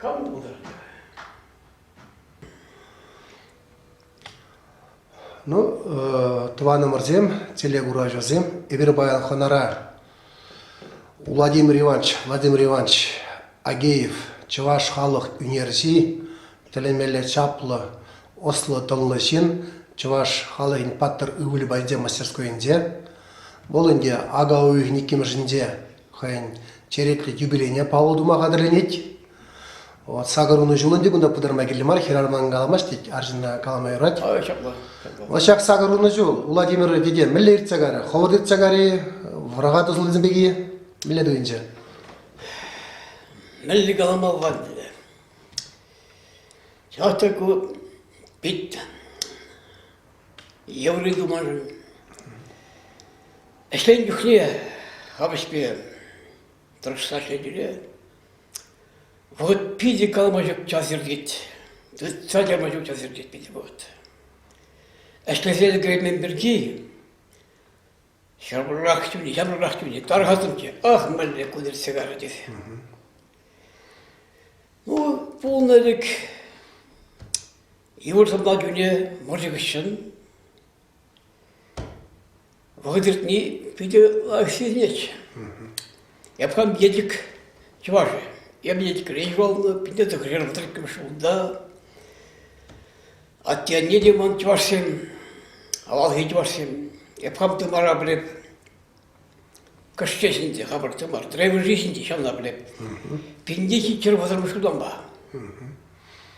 Кам пултӑр? Ну, тӑванӑмӑрсем, телекураҫӑсем, эпир паян хӑнара Владимир Иванович, Владимир Иванович Агеев чӑваш халӑх ӳнерҫи, тӗлӗнмелле чаплӑ, ӑслӑ-тӑнлӑ ҫын, чӑваш халӑхӗн паттӑр ывӑлӗ патӗнче мастерскойӗнче. Вӑл ӗнтӗ ака уйӑхӗн иккӗмӗшӗнче хӑйӗн черетлӗ юбилейне паллӑ тума хатӗрленет. Вот 80 ҫул ӗнтӗ кунта пытарма кирлӗ мар, хӗрарӑмӑн каламасть тет, арҫынна калама юрать. Ҫапла. Вот ҫак 80 ҫул Владимир тете мӗнле иртсе карӗ? Хӑвӑрт иртсе карӗ-и? Вӑраха тӑсӑлнисем пек-и? Мӗнле туйӑнчӗ? Мӗнле каламалла ӗнтӗ? Ҫав та ку пит йывӑр ыйту маншӑн. Ӗҫленӗ чухне хам ӗҫпе тӑрӑшса ӗҫлетӗре Вӑхӑт питӗ калама ҫук час иртет. Тытса чарма ҫук час иртет питӗ вӑхӑт. Ӗҫлесе ӗлкӗреймен пирки ҫамрӑкрах чухне, ҫамрӑкрах чухне тархасӑмччӗ. Ах, мӗнле кун иртсе кайрӗ тесе. Ну, пулнӑ ӗлӗк йывӑр сӑмла чуне вӑрҫӑ хыҫҫӑн Вӑхӑт иртни питӗ лайӑх сисӗнетчӗ. Эп хам Елчӗк чӑвашӗ. Эп Елчӗкре ҫуралнӑ, 1932 ҫулта. Атте-анне те ман чӑвашсем, авалхи чӑвашсем. Эп хам тымара пӗлеп. Кӑшче ҫинче хамӑр тымар, Тревожи ҫинче ҫавна пӗлеп. Пинте ҫиччӗр вӑтӑрмӗш ҫултанпа.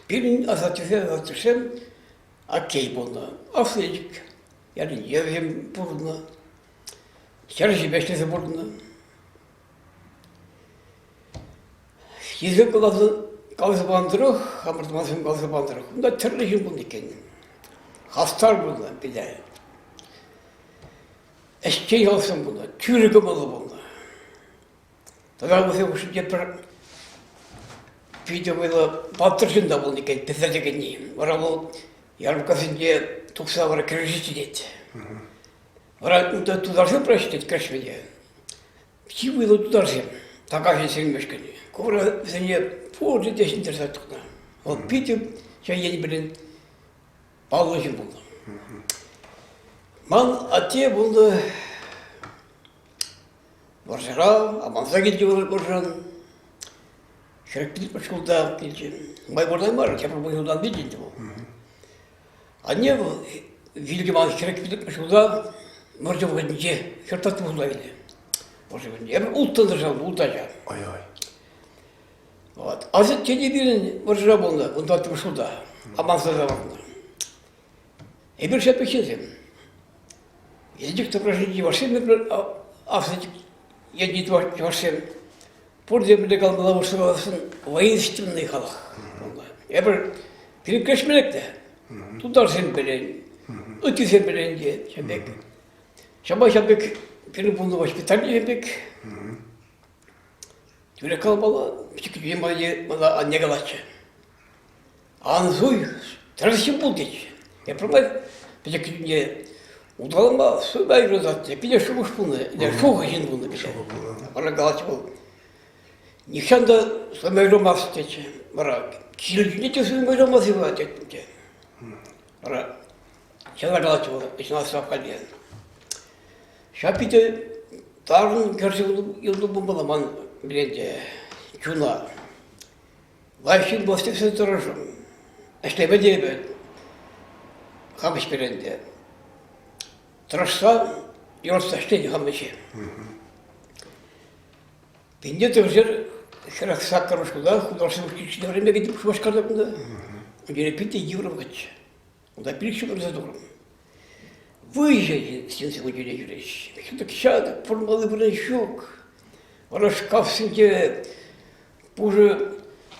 Пирӗн асаттесем, асаттесем Окей пулнӑ. Аслӑ ялӗнче вӗсем пурӑннӑ. Ҫӗр ӗҫлесе пурӑннӑ. Хисеп каласа, каласа панӑ тӑрӑх, хамӑр тӑвансем каласа панӑ тӑрӑх, унта тӗрлӗ ҫын пулнӑ иккен. Хастар пулнӑ питӗ. Ӗҫчен халӑхсем пулнӑ, тӳрӗ кӑмӑллӑ пулнӑ. Тата вӗсем хушшинче пӗр питӗ вӑйлӑ паттӑр ҫын та пулнӑ иккен, пӗсӗр текенни. Вара вӑл ярмӑрккасенче тухса вара кӗрешет тет. Вара унта тутарсем пыраҫҫӗ тет кӗрешме Чи вӑйлӑ тутарсем, така ҫын Ку вара вӗсене пурте те ҫӗнтерсе тухнӑ. Вӑл питӗ ҫав енӗпе паллӑ ҫын пулнӑ. Ман атте пулнӑ Вӑрҫӑра аманса килчӗ вӑрҫӑран. 45 шкулта килчӗ. Нумай пурӑнаймарӗ, тепӗр ҫултан вилчӗ ӗнтӗ вӑл. Анне вӑл вилчӗ ман 45 ҫулта вӑрҫӑ вӑхӑтӗнче хӗртатнӑ пулса вилнӗ. Вӑрҫӑ вӑхӑтӗнче. Эпир улттӑн тӑрсан, ултӑ ача. Ой-ой. Вот. Асаттене пирӗн вӑрҫӑра пулнӑ, 14 ҫулта. Аманса таврӑннӑ. Эпир ҫак пек ҫынсем. Елчӗк тӑпрашӗнчи чӑвашсем аслӑ енчи чӑвашсем пурте мӗнле калмалла пуҫласан воинственный халӑх. Эпир пирӗн кӗрешмелле те. Тутарсем пӗлен, ыттисем пӗлен те ҫав пек. Ҫапах ҫав пек пирӗн пулнӑ воспитани пек. Тӳрех калмалла, пӗчӗк мана анне калатчӗ. Ан суй, тӗрӗс ҫын пул тетчӗ. Эп пӗрмай пӗчӗккине улталанма суйма юрататчӗ. Питӗ шухӑш пулнӑ, шухӑ ҫын пулнӑ питӗ. Вара калатчӗ вӑл, нихҫан та суйма юрамасть тетчӗ. Вара килӗшӳне те суйма юрамасть теттӗм. Вара ҫавна калатчӗ вӑл, ӗҫ халӗ. Ҫав питӗ тарӑн кӗрсе юлнӑ пулмалла ман пӗлен чуна. Лайӑх ҫын пулас тесе тӑрӑшӑм. Ӗҫлеме те эпӗ хам ӗҫперен те. Тӑрӑшса, юратса ӗҫленӗ хам ӗҫе. Пинте тӗрӗсер 48 шкулта художество училищине вӗренме кӗтӗм Шупашкарта кунта. Ун питӗ йывӑр вӑхӑтчӗ. Унта пилӗк ҫул вӗренсе тухрӑм. Выҫӑ ҫынсем киле ҫӳреҫҫӗ. Ҫутӑк ҫатӑк пурӑнмалли вырӑн ҫук. Вара шкафсенче пушӑ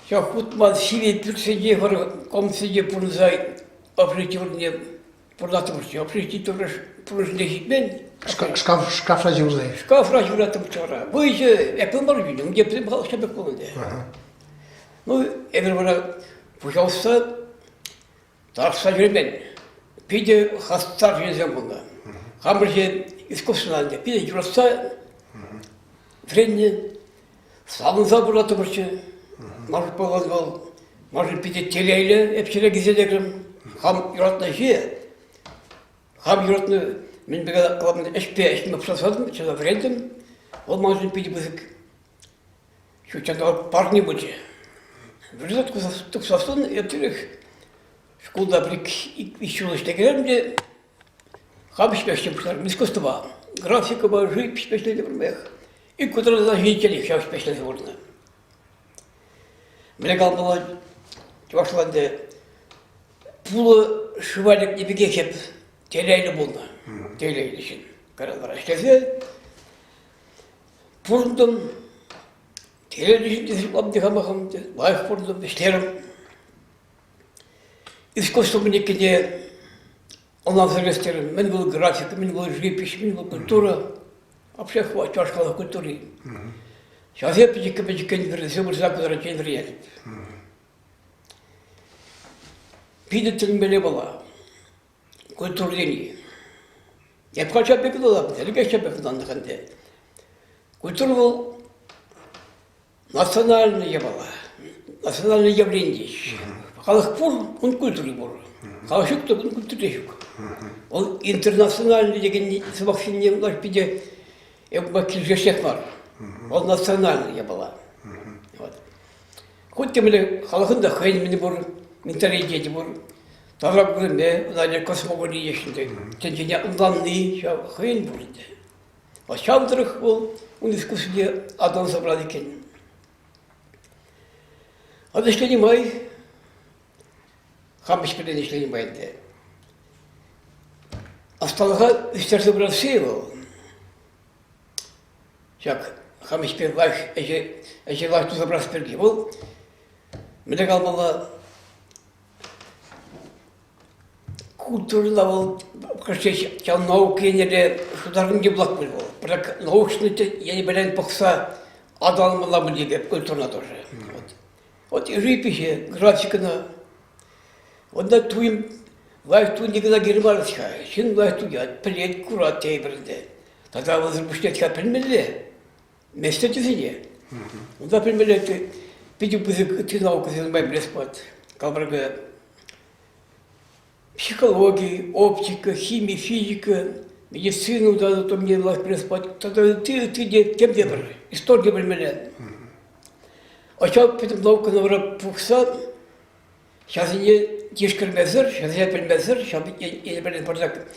ҫак хутман сивӗ пӳртсенче вара комнатсенче пурӑнса общежити вырӑнне пурӑнаттӑмӑрччӗ. Общежити пурнӑҫне ҫитмен. Шкаф, шкафра ҫывӑрса. Шкафра ҫывӑраттӑмӑрччӗ вара. Выҫӑ, эпӗ мар вилнӗ, ун теприсем халӑх ҫапӑк пулнӑ. Ну, эпир вара пуҫалса Тарӑхса ҫӳремен. Питӗ хастар ҫынсем пулнӑ. Хамӑр ҫын искусствӑна ӗнтӗ питӗ юратса вӗреннӗ, савӑнса пурӑнаттӑмӑрччӗ. Может, пулас вӑл, может, питӗ телейлӗ эп ҫӗре килсе лекрӗм. Хам юратнӑ ӗҫе, хам юратнӑ мӗн пек ӗҫпе ӗҫме пуҫласан, чӑна вӗрентӗм. Вӑл маншӑн питӗ пысӑк ҫут ҫанталӑк парни пулчӗ. Вӗренсе тухсассӑн эп тӳрех шкулта пӗр ик ҫул ӗҫлекенӗм те хам ӗҫпе ӗҫле пуҫларӑм, искусствӑпа. Графикӑпа, живопиҫпе ӗҫлетӗп Ик кутӑрса ҫитченех ҫав ӗҫпе ӗҫлесе курнӑ. Мӗне калмалла, чӑвашла ӗнтӗ пулӑ шыва лекнӗ пекех эп телейлӗ пулнӑ. Телейлӗ ҫын. Кайран вара ӗҫлесе пурӑнтӑм. Телейлӗ ҫын тесе шутлам те хамах ӗнтӗ. Лайӑх пурӑнтӑм, ӗҫлерӗм. Искусство мӗнеккине ӑнланса илес терӗм. Мӗн вӑл графика, мӗн вӑл живопись, мӗн вӑл культура. Вообще чӑваш халӑх культури. Ҫавсем пӗчӗккӗн-пӗчӗккӗн вӗренсе пырса кӑтариччен вӗренетӗп. Питӗ тӗлӗнмелле пала. Культура тени. Эп хача пек ӑнланатӑп, ӗлӗкех пек ӑнланнӑ ӗнтӗ. Культура вӑл национальный япала, национальное явление теҫҫӗ. Халӑх пур, ун культури пур. Халӑх ҫук та ун культури ҫук. Вӑл интернациональный текен сӑмахсене питӗ эп килӗшесех мар. Вӑл национальный япала. Вот. Хуть те мӗнле халӑхӑн та хӑйӗн мӗнӗ пур, менталитечӗ пур. Тавра курӑмӗ, ӑна космогони теҫҫӗ тӗнчене ӑнланни ҫав хӑйӗн пур ӗнтӗ. Ҫав тӑрӑх вӑл ун искусствине аталанса пырать иккен. Ӑна ӗҫленӗ май, хам ӗҫпелен ӗҫленӗ май ӗнтӗ, ӑсталӑха ӳстерсе пырасси вӑл ҫак хам ӗҫпе лайӑх ӗҫе, ӗҫе лайӑх туса пырас пирки вӑл мӗнле каламалла Культурӑна вӑл ҫав наука енӗпе шутарнӑ те пулать пуль вӑл. Пӗрре научный енӗпелен пӑхса аталанмалла пуль тепӗр культурӑна тоже. Вот. Вот живопиҫе, графикӑна. Унта туйӑм лайӑх туйни кӑна кирлӗ мар-ха. Ҫын лайӑх туять, пӗлет, курать тейӗпӗр ӗнтӗ. Тата вӗсен пуҫне пӗлмелле. Меслечӗсене. Унта пӗлмелле питӗ пысӑк ытти наукӑсем нумай пӗлес пулать. Калӑпӑр, психологи, оптика, хими, физика, медицина унта томне лайӑх пӗлес пулать. Тата ытти, ытти те тем те пӗр. Истори те пӗлмелле. Ача пӗтӗм наукӑна вара пухса ҫавсене тишкермесӗр, ҫавсене пӗлмесӗр, ҫав енӗпе пӗртак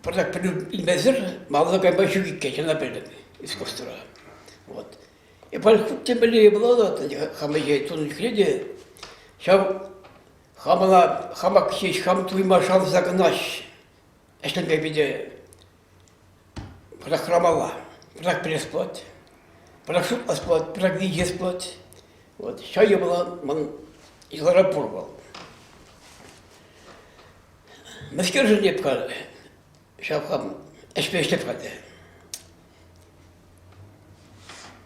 пӗртак пӗлӳ илмесӗр малалла кайма ҫук иккен, ҫавна пӗлтӗм искусствӑра. Вот. Эпир хуть те мӗнле пулать, хама тунӑ чухне те ҫав хамӑна хамах ҫеҫ хам туйма шанса кӑна ӗҫлеме питӗ пӗртак хӑрамалла, пӗртак пӗлес пулать, пӗртак шутлас пулать, пӗртак виҫес пулать. Вот ҫав япала ман йӑлара пур вӑл. Мӗскершӗн эп ҫав хам ӗҫпе ӗҫлеп-ха те.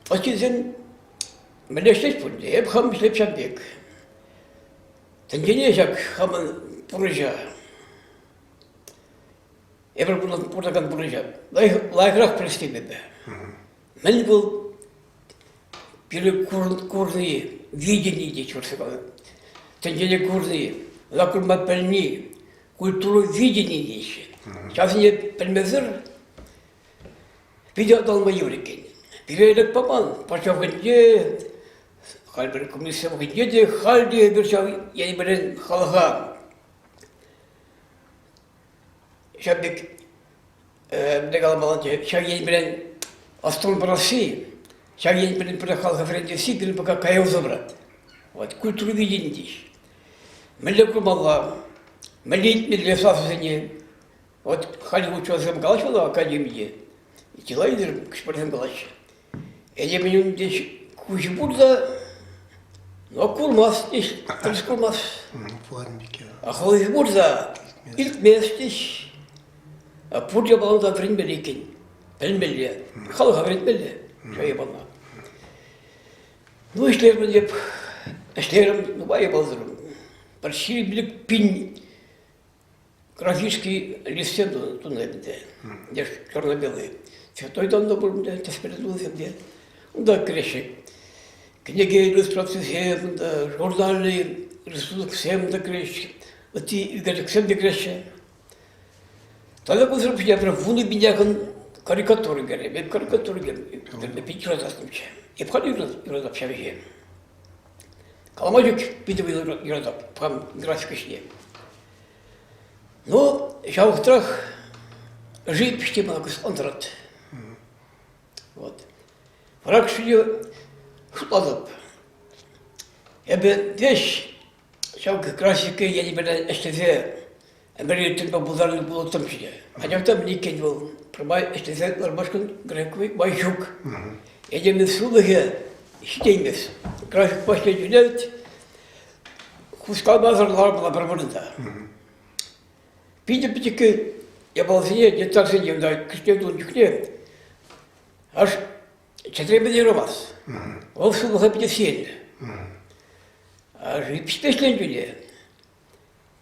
Ачисем мӗнле ӗҫлет пуль те, эп хам ӗҫлеп ҫав пек. Тӗнчене ҫак хамӑн пурнӑҫа, эпир пурӑнакан пурнӑҫа лайӑхрах пӗлес тетӗп. Мӗн вӑл пире курни, видени те чурса калать. Тӗнчене курни, ӑна курма пӗлни, культура видени теҫҫӗ. Ҫавсене пӗлмесӗр питӗ аталанма йывӑр иккен. Пире ӗлӗк паман, патша вӑхӑтӗнче, халь пӗр комисси вӑхӑтӗнче те, халь те эпир ҫав енӗпелен халӑха ҫав пек мӗнле каламалла ҫав енпелен ӑс-тӑн парасси, ҫав енпелен пӗрле халӑха вӗрентесси пирӗн пока каялса пырать. Вот культура видени теҫ. Мӗнле курмалла, мӗнле илтмелле сасӑсене. Вот халь учёсем калаҫмалла академире. Чылай кӗҫпӗрсем калаҫҫӗ. Этемӗн унти куҫӗ пур та, но курмасть теҫ, тӗрӗс курмасть. А хӑлхи пур та, илтмест теҫ. Пур япалан та вӗренмелле иккен. Пӗлмелле. Халӑха вӗрентмелле. Ҫав япала. Ну, ӗҫлерӗм эп, ӗҫлерӗм, нумай япаласем. Пӗр 25 000 графический листсем тунӑ ӗнтӗ. Черно-белые. Цветной тонна пур ӗнтӗ, тӗспе тунисем те. Унта кӗреҫҫӗ. Кӗнеке иллюстрацисем, унта журнальный рисунксем те кӗреҫҫӗ, ытти ӳкерчӗксем те кӗреҫҫӗ. Тата кунсӑр пуҫне пӗр 10,000 яхӑн карикатура ӳкернӗ. Эп карикатура ӳкерме пит юрататтӑмччӗ. Эп халь юратап ҫав ӗҫе. Калама ҫук питӗ вӑйлӑ юратап хам графика ӗҫне. Ну, ҫав вӑхӑтрах живопись те мана кӑсӑклантарать. Вот. Вара кӗсье шутлатӑп. Эпӗ веҫ ҫав графика енӗпе ӗҫлесе ӗмӗр ирттерме пултарнӑ пулӑттӑмччӗ те. Анчах та мӗн иккен вӑл пӗрмай ӗҫлесе лармашкӑн график май ҫук. Этемӗн сывлӑхӗ ҫитеймест. Графикпа ӗҫлет хускалмасӑр лармалла пӗр вырӑнта. Питӗ пӗчӗккӗ япаласене, детальсене унта кӗске тунӑ чухне аж чӗтреме те юрамасть. Вӑл сывлӑха питӗ сиенлӗ. А живопиҫпе ӗҫленӗ чухне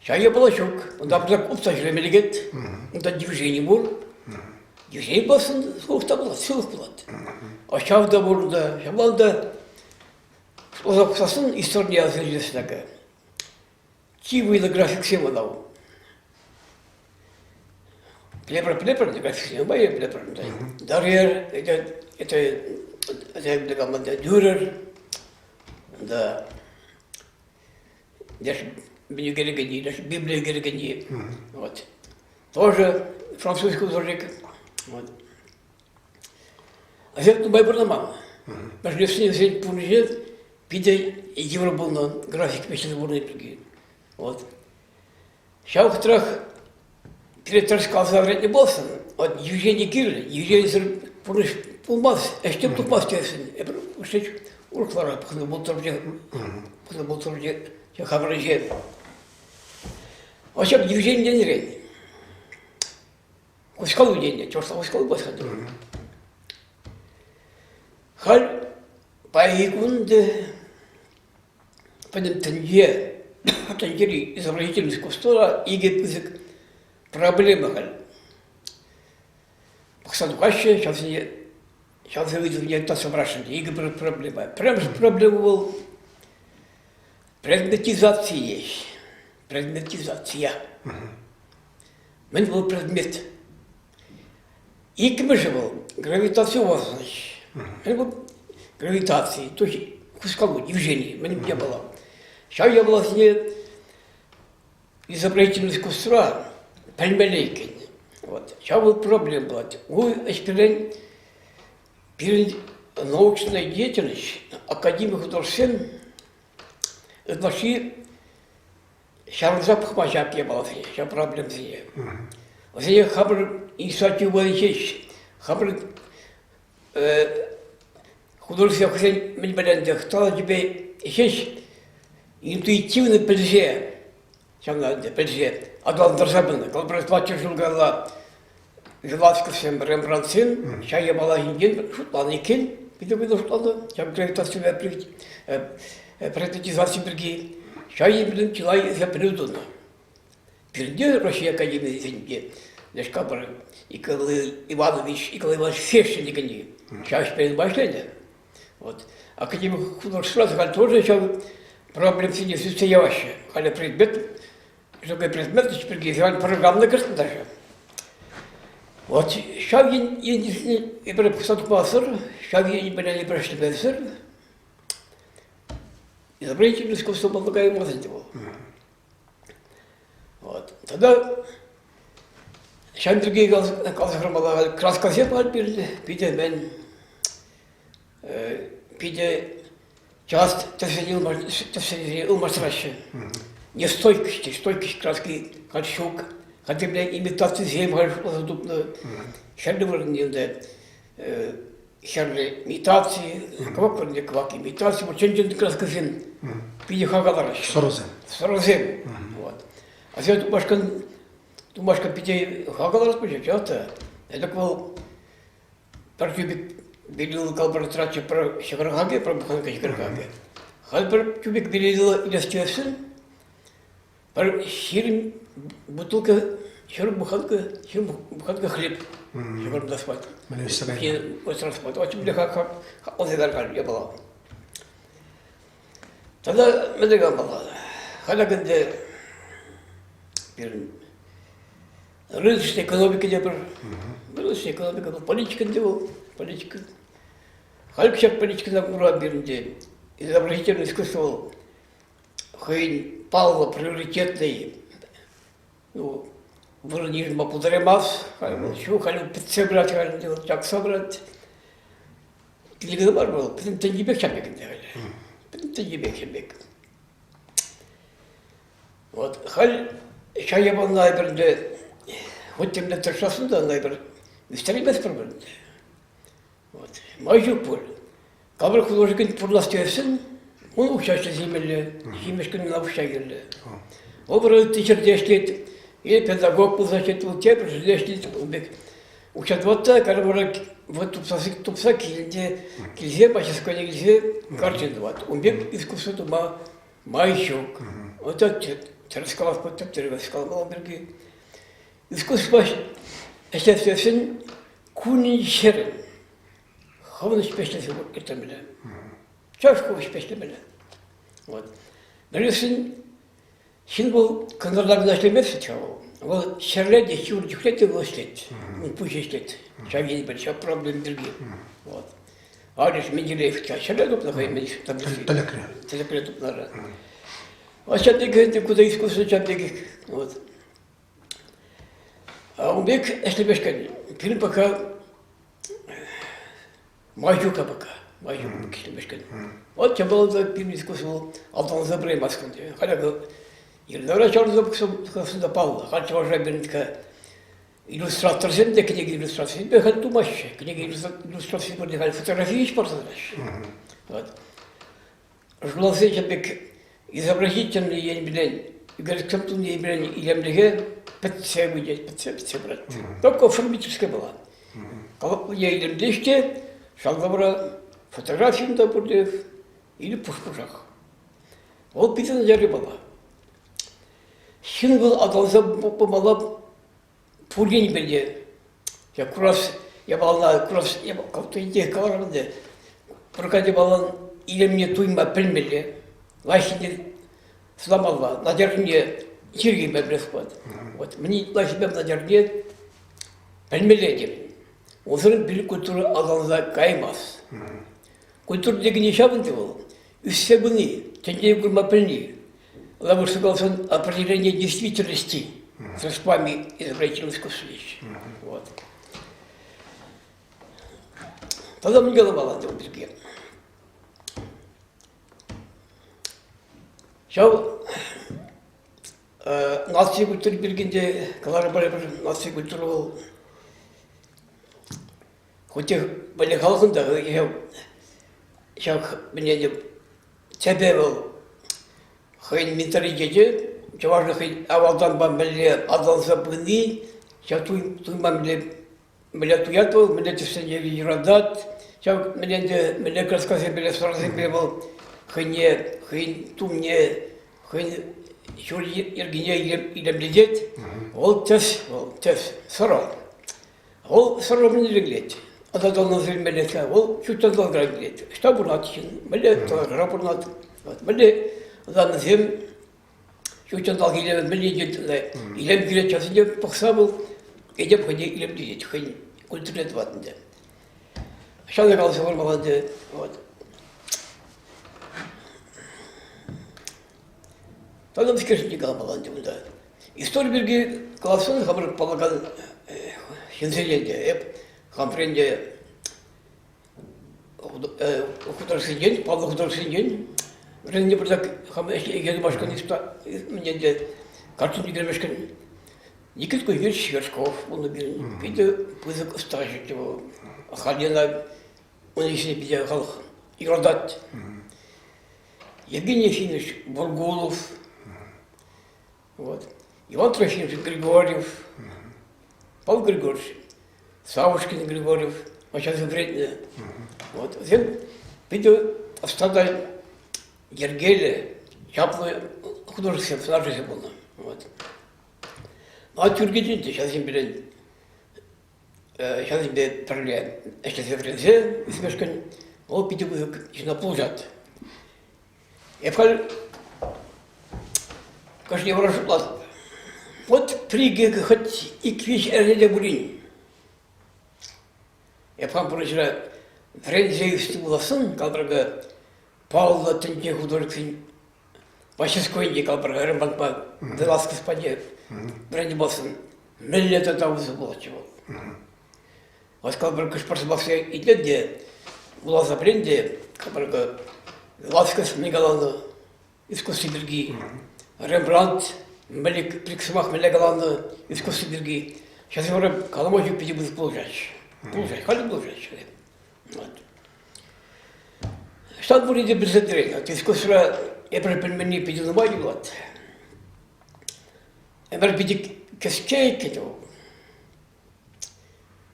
ҫав япала ҫук. Унта пысӑк утса ҫӳреме лекет, унта движени пур. Движени пулсан сывлӑх та пулать, сывлӑх пулать. А ҫав та пур унта, ҫапла унта шутласа пӑхсассӑн историне аса илес такая. Чи вӑйлӑ графиксем ӑна. Плепер, плепер, графиксем бай плепер. Дарьер, это, это, это команда Дюрер, да. Даже даже Библия Гергени. Вот. Тоже французский художник. Вот. Асем нумай пурӑнман. Мӗншӗн тесен пурнӑҫӗ питӗ йывӑр пулнӑ, график ӗҫлесе пурӑннӑ пирки. Вот. Ҫав вӑхӑтрах пире тӗрӗс каласа вӗрентнӗ пулсан, вот движени кирлӗ, движенисӗр пурнӑҫ пулмасть, ӗҫтем тухмасть тесен, эпир ӗҫлет урӑхларах пӑхнӑ пултӑр, пултӑр хамӑр ӗҫе. А ҫак движени тенӗрен Хускалу тенӗ, чӑвашла хускалу пулать Халь паянхи кун те пӗтӗм тӗнче, тӗнчери изобразительное искусствора икӗ пысӑк проблема халь. Пӑхса тухаҫҫӗ, ҫавсене ҫавсен ыйтӑвне татса парасшӑн. Икӗ проблема. Пӗрремӗш проблема вӑл предметизаци есть. Предметизация. Мӗн вӑл предмет? Иккӗмӗшӗ вӑл гравитациозность. Мӗн вӑл гравитаци, то есть хускалу, движение, мӗн япала. Ҫав япаласене изобразительное искусствӑра пӗлмелле иккен. Вот. Ҫав вӑл проблема пулать. Ку ӗҫ пирӗн научная деятельность, академи художествен ытлашши ҫавӑрса пӑхма ҫак япаласене, ҫав проблемӑсене. Вӗсене хамӑр инициатива ҫеҫ, хамӑр художество хӑйсен мӗн пӗлен таланчӗпе ҫеҫ интуитивно пӗлсе, ҫавна ӗнтӗ пӗлсе аталантарса пынӑ. Калӑпӑр, ҫул каялла Веласкесем, Рембрандтсем ҫав япала ҫинчен шутланӑ иккен, питӗ вӑйлӑ шутланӑ. Ҫав гравитаципе предметизаци пирки ҫав енпе чылай пӗлӳ тунӑ. Пирте Россия академийӗсенче Лешкапӑр Николай Иванович, Николай Иванович Фешин текенни ҫав ӗҫпе ӗҫленӗ. Вот. Академик художество халь тоже ҫав проблемсене сӳтсе яваҫҫӗ. Халӗ предмет Такой предмет пирки халь программа кӗртнӗ даже. Вот ҫав енӗсене эпир пӑхса тухмасӑр, ҫав енӗпе эпир ӗҫлемесӗр изобретательное искусство пулса каймасть ӗнтӗ вӑл. Вот. Тогда ҫав пирки каласа хӑвармалла, краскасем пар пирӗн питӗ мӗн питӗ час тӗсене ылмаштараҫҫӗ. Не стойкость, стойкость краски халь ҫук. Хотя бля имитацисем халь шутласа тупнӑ. Хӗрлӗ вырӑнне ӗнтӗ хӗрлӗ имитаци, кӑвак вырӑнне кӑвак имитаци, чӑн-чӑн краскӑсем питӗ хака лараҫҫӗ. Сӑрӑсем. Сӑрӑсем. Вот. А сен тумашкӑн тумашкӑн питӗ хака ларас пулчӗ, чӑнах Ӗлӗк вӑл Пӗр тюбик белила калпӑр пӗр ҫӑкӑр хакӗ, пӗр буханка ҫӑкӑр хакӗ. Халь пӗр тюбик белила илес тесен пӗр 20 бутылка. Ҫур буханка хлеб ҫӑкӑр тасмать. Тасмать. Очень мле хакласа таркан япала. Тата мӗнле калмалла? Халӗ ӗнтӗ пирӗн рыночная экономика те пӗр. Рыночная экономика, политика ӗнтӗ вӑл, политика. Халь ҫак политикӑна кура пирӗн изобразительное искусство вӑл хӑйӗн паллӑ приоритетный ну, вырӑн йышӑнма пултараймасть. Халь вӑл ҫук, халь вӑл пӗтсе пырать, халь вӑл чакса пырать. Киле мар вӑл, пӗтӗм тӗнчипех ҫав пек ӗнтӗ халь. Пӗтӗм тӗнчипех ҫав пек. Вот халь ҫав япалана эпир ӗнтӗ хоть темле тӑрӑшасшӑн та ӑна эпир ӳстерейместпӗр ӗнтӗ. Вот. Май ҫук пуль. Капӑр художникӗн пурлас тесен ун укҫа ӗҫлесе илмелле, ҫимӗҫкӗн ӑна укҫа кирлӗ. Вӑл вара ытти ҫӗрте ӗҫлет, е педагог пулса ӗҫлет, вӑл тепӗр ҫӗрте ӗҫлет, ун пек укҫа тӑвать та, кайран вара вот тупса, тупса килте, килсе, мастерскойне килсе картина тӑвать. Ун пек искусство тума май ҫук. Вот тӗрӗс калас пулать, тӗрӗс каламалла пирки. Искусство ӗҫлес тесен кунӗн-ҫӗрӗн хӑвӑн ӗҫпе ӗҫлесе ирттермелле. Чӑваш хӑв ӗҫпе ӗҫлемелле. Вот. Вӗресшӗн ҫын вӑл кӑнтӑрла кӑна ӗҫлемест-ха вӑл. Вӑл ҫӗрле те, ҫур чухне те вӑл ӗҫлет. Ун пуҫӗ ӗҫлет. Ҫав енӗпе, ҫав проблем пирки. Вот. Алиш Менделеев ҫӗрле тупнӑ хӑй Тӗлӗкре. Тӗлӗкре тупнӑ. А ҫав пекех куда искусство ҫав пекех. Вот. Ун пек ӗҫлемешкӗн пирӗн пока май ҫук-ха пока. Май ҫук пек ӗҫлемешкӗн. Вот тем пирӗн искусство аталанса пыраймасть ӗнтӗ. Халӗ Елена чарӑнса пӑхсан та паллӑ. Халь чӑвашра пирӗн иллюстраторсем те кӗнеке иллюстрацисемпе халь тумаҫҫӗ. Кӗнеке иллюстрацисем пурте халь фотографи ҫеҫ парса тӑраҫҫӗ. Вот. Журналсен ҫав пек изобразительный енпелен, ӳкерчӗксем тунӑ енпелен илемлӗхе пӗтсе пытать, пӗтсе пӗтсе пырать. Только оформительская была. Калӑплӑ илемлех те, ҫавна вара фотографийӗм та пуртех, или пуш-пушах. Вӑл питӗ начар япала. Ҫын вӑл аталанса пымалла пур енӗпе те. Я курас япалана курас те каларӑм ӗнтӗ. Пӗр япалан илемне туйма пӗлмелле. Лайӑххине сӑнамалла, начаррине чиркеме пӗлес пулать. Вот мӗн лайӑххипе начаррине пӗлмелле тем. Унсӑрӑн пирӗн культура аталанса каймасть. Культура текенни ҫав ӗнтӗ вӑл. Ӳссе пыни, тӗнчене курма пӗлни. Лаврский каласан определение действительности средствами изобретательного искусства вещи. Вот. Тогда мӗн каламалла ун пирки? Ҫав наци культури пирки те каларӑмӑр эпир, наци культура вӑл хоть те мӗнле халӑхӑн та ҫав мӗне тӗпӗ вӑл хӑйӗн менталитечӗ, чӑвашлӑх хӑй авалтанпа мӗнле аталанса пыни, ҫав туйма мӗнле мӗнле туять вӑл, мӗнле тӗссене юратать, ҫав мӗнле ӗнтӗ мӗнле краскасемпе, сӑрӑсемпе вӑл хӑйне, хӑйӗн тумне, хӑйӗн ҫул йӗркине илемлетет. Вӑл тӗс, вӑл тӗс, сӑрӑ. Вӑл сӑрӑ мӗнле килет? Аталанса илмелле вӑл ҫут ҫанталӑкра килет. Ӑҫта пурӑнать ҫын, мӗнле тӑрӑхра пурӑнать, мӗнле даннӑсем ҫут ҫанталӑк илемӗ мӗнле илем килет часӗнче пӑхса вӑл этем хӑйне илем килет, хӑйӗн культурине тӑвать ӗнтӗ. Ҫавна каласа хӑвармалла ӗнтӗ. Вот. Тата мӗскершӗн каламалла ӗнтӗ унта. Истори пирки каласан хамӑр паллакан ҫынсене те, эп хамрен те художниксенчен, паллӑ художниксенчен вӗреннӗ пӗртак хам ӗҫлекен машкӑн мӗне те картин ӳкермешкӗн Никита Кузьмич Вершков пулнӑ пирӗн. Питӗ пысӑк ӑстаҫӑччӗ вӑл. Халь ӑна ун ӗҫне питӗ халӑх юратать. Евгений Ефимович Бургулов, вот. Иван Трофимович Григорьев, Павел Григорьевич, Савушкин Григорьев, ачасем вӗрентнӗ. Вот. Вӗсем питӗ ӑста та йӗркеллӗ, чаплӑ художниксем, сӑнарҫӑсем пулнӑ. Вот. А тӳркетен те ҫавсем пирӗн ҫавсемпе пӗрле ӗҫлесе вӗренсе ӳсмешкӗн вӑл питӗ пысӑк ҫынна пулӑшать. Эп халь кашни вара шутлатӑп. Вот пӗр-икӗ хоть ик-виҫ эрне те пулин эп хам пурнӑҫра вӗренсе ӳснӗ пулассан, калпӑрка паллӑ тӗнче художниксен мастерскойӗнче калпӑрка Рембрандтпа Веласкес патне вӗреннӗ пулассан мӗнле тата усӑ пулатчӗ вӑл. Вот калпӑр кӑшпӑр сӑмахсем итлет те, вуласа пӗлен те, калпӑрка Веласкес мӗн каланӑ искусство пирки, Рембрандт мӗнле пирки сӑмах мӗнле каланӑ искусство пирки. Сейчас вара калама ҫук питӗ пысӑк пулӑшаҫҫӗ. Пулӑшаҫҫӗ, халӗ пулӑшаҫҫӗ. Вот. Ӑҫтан пурин те пӗлсе тӑрать. Искусствӑра эпир пӗлменни питӗ нумай юлать. Эпир питӗ кӗске иккен вӑл.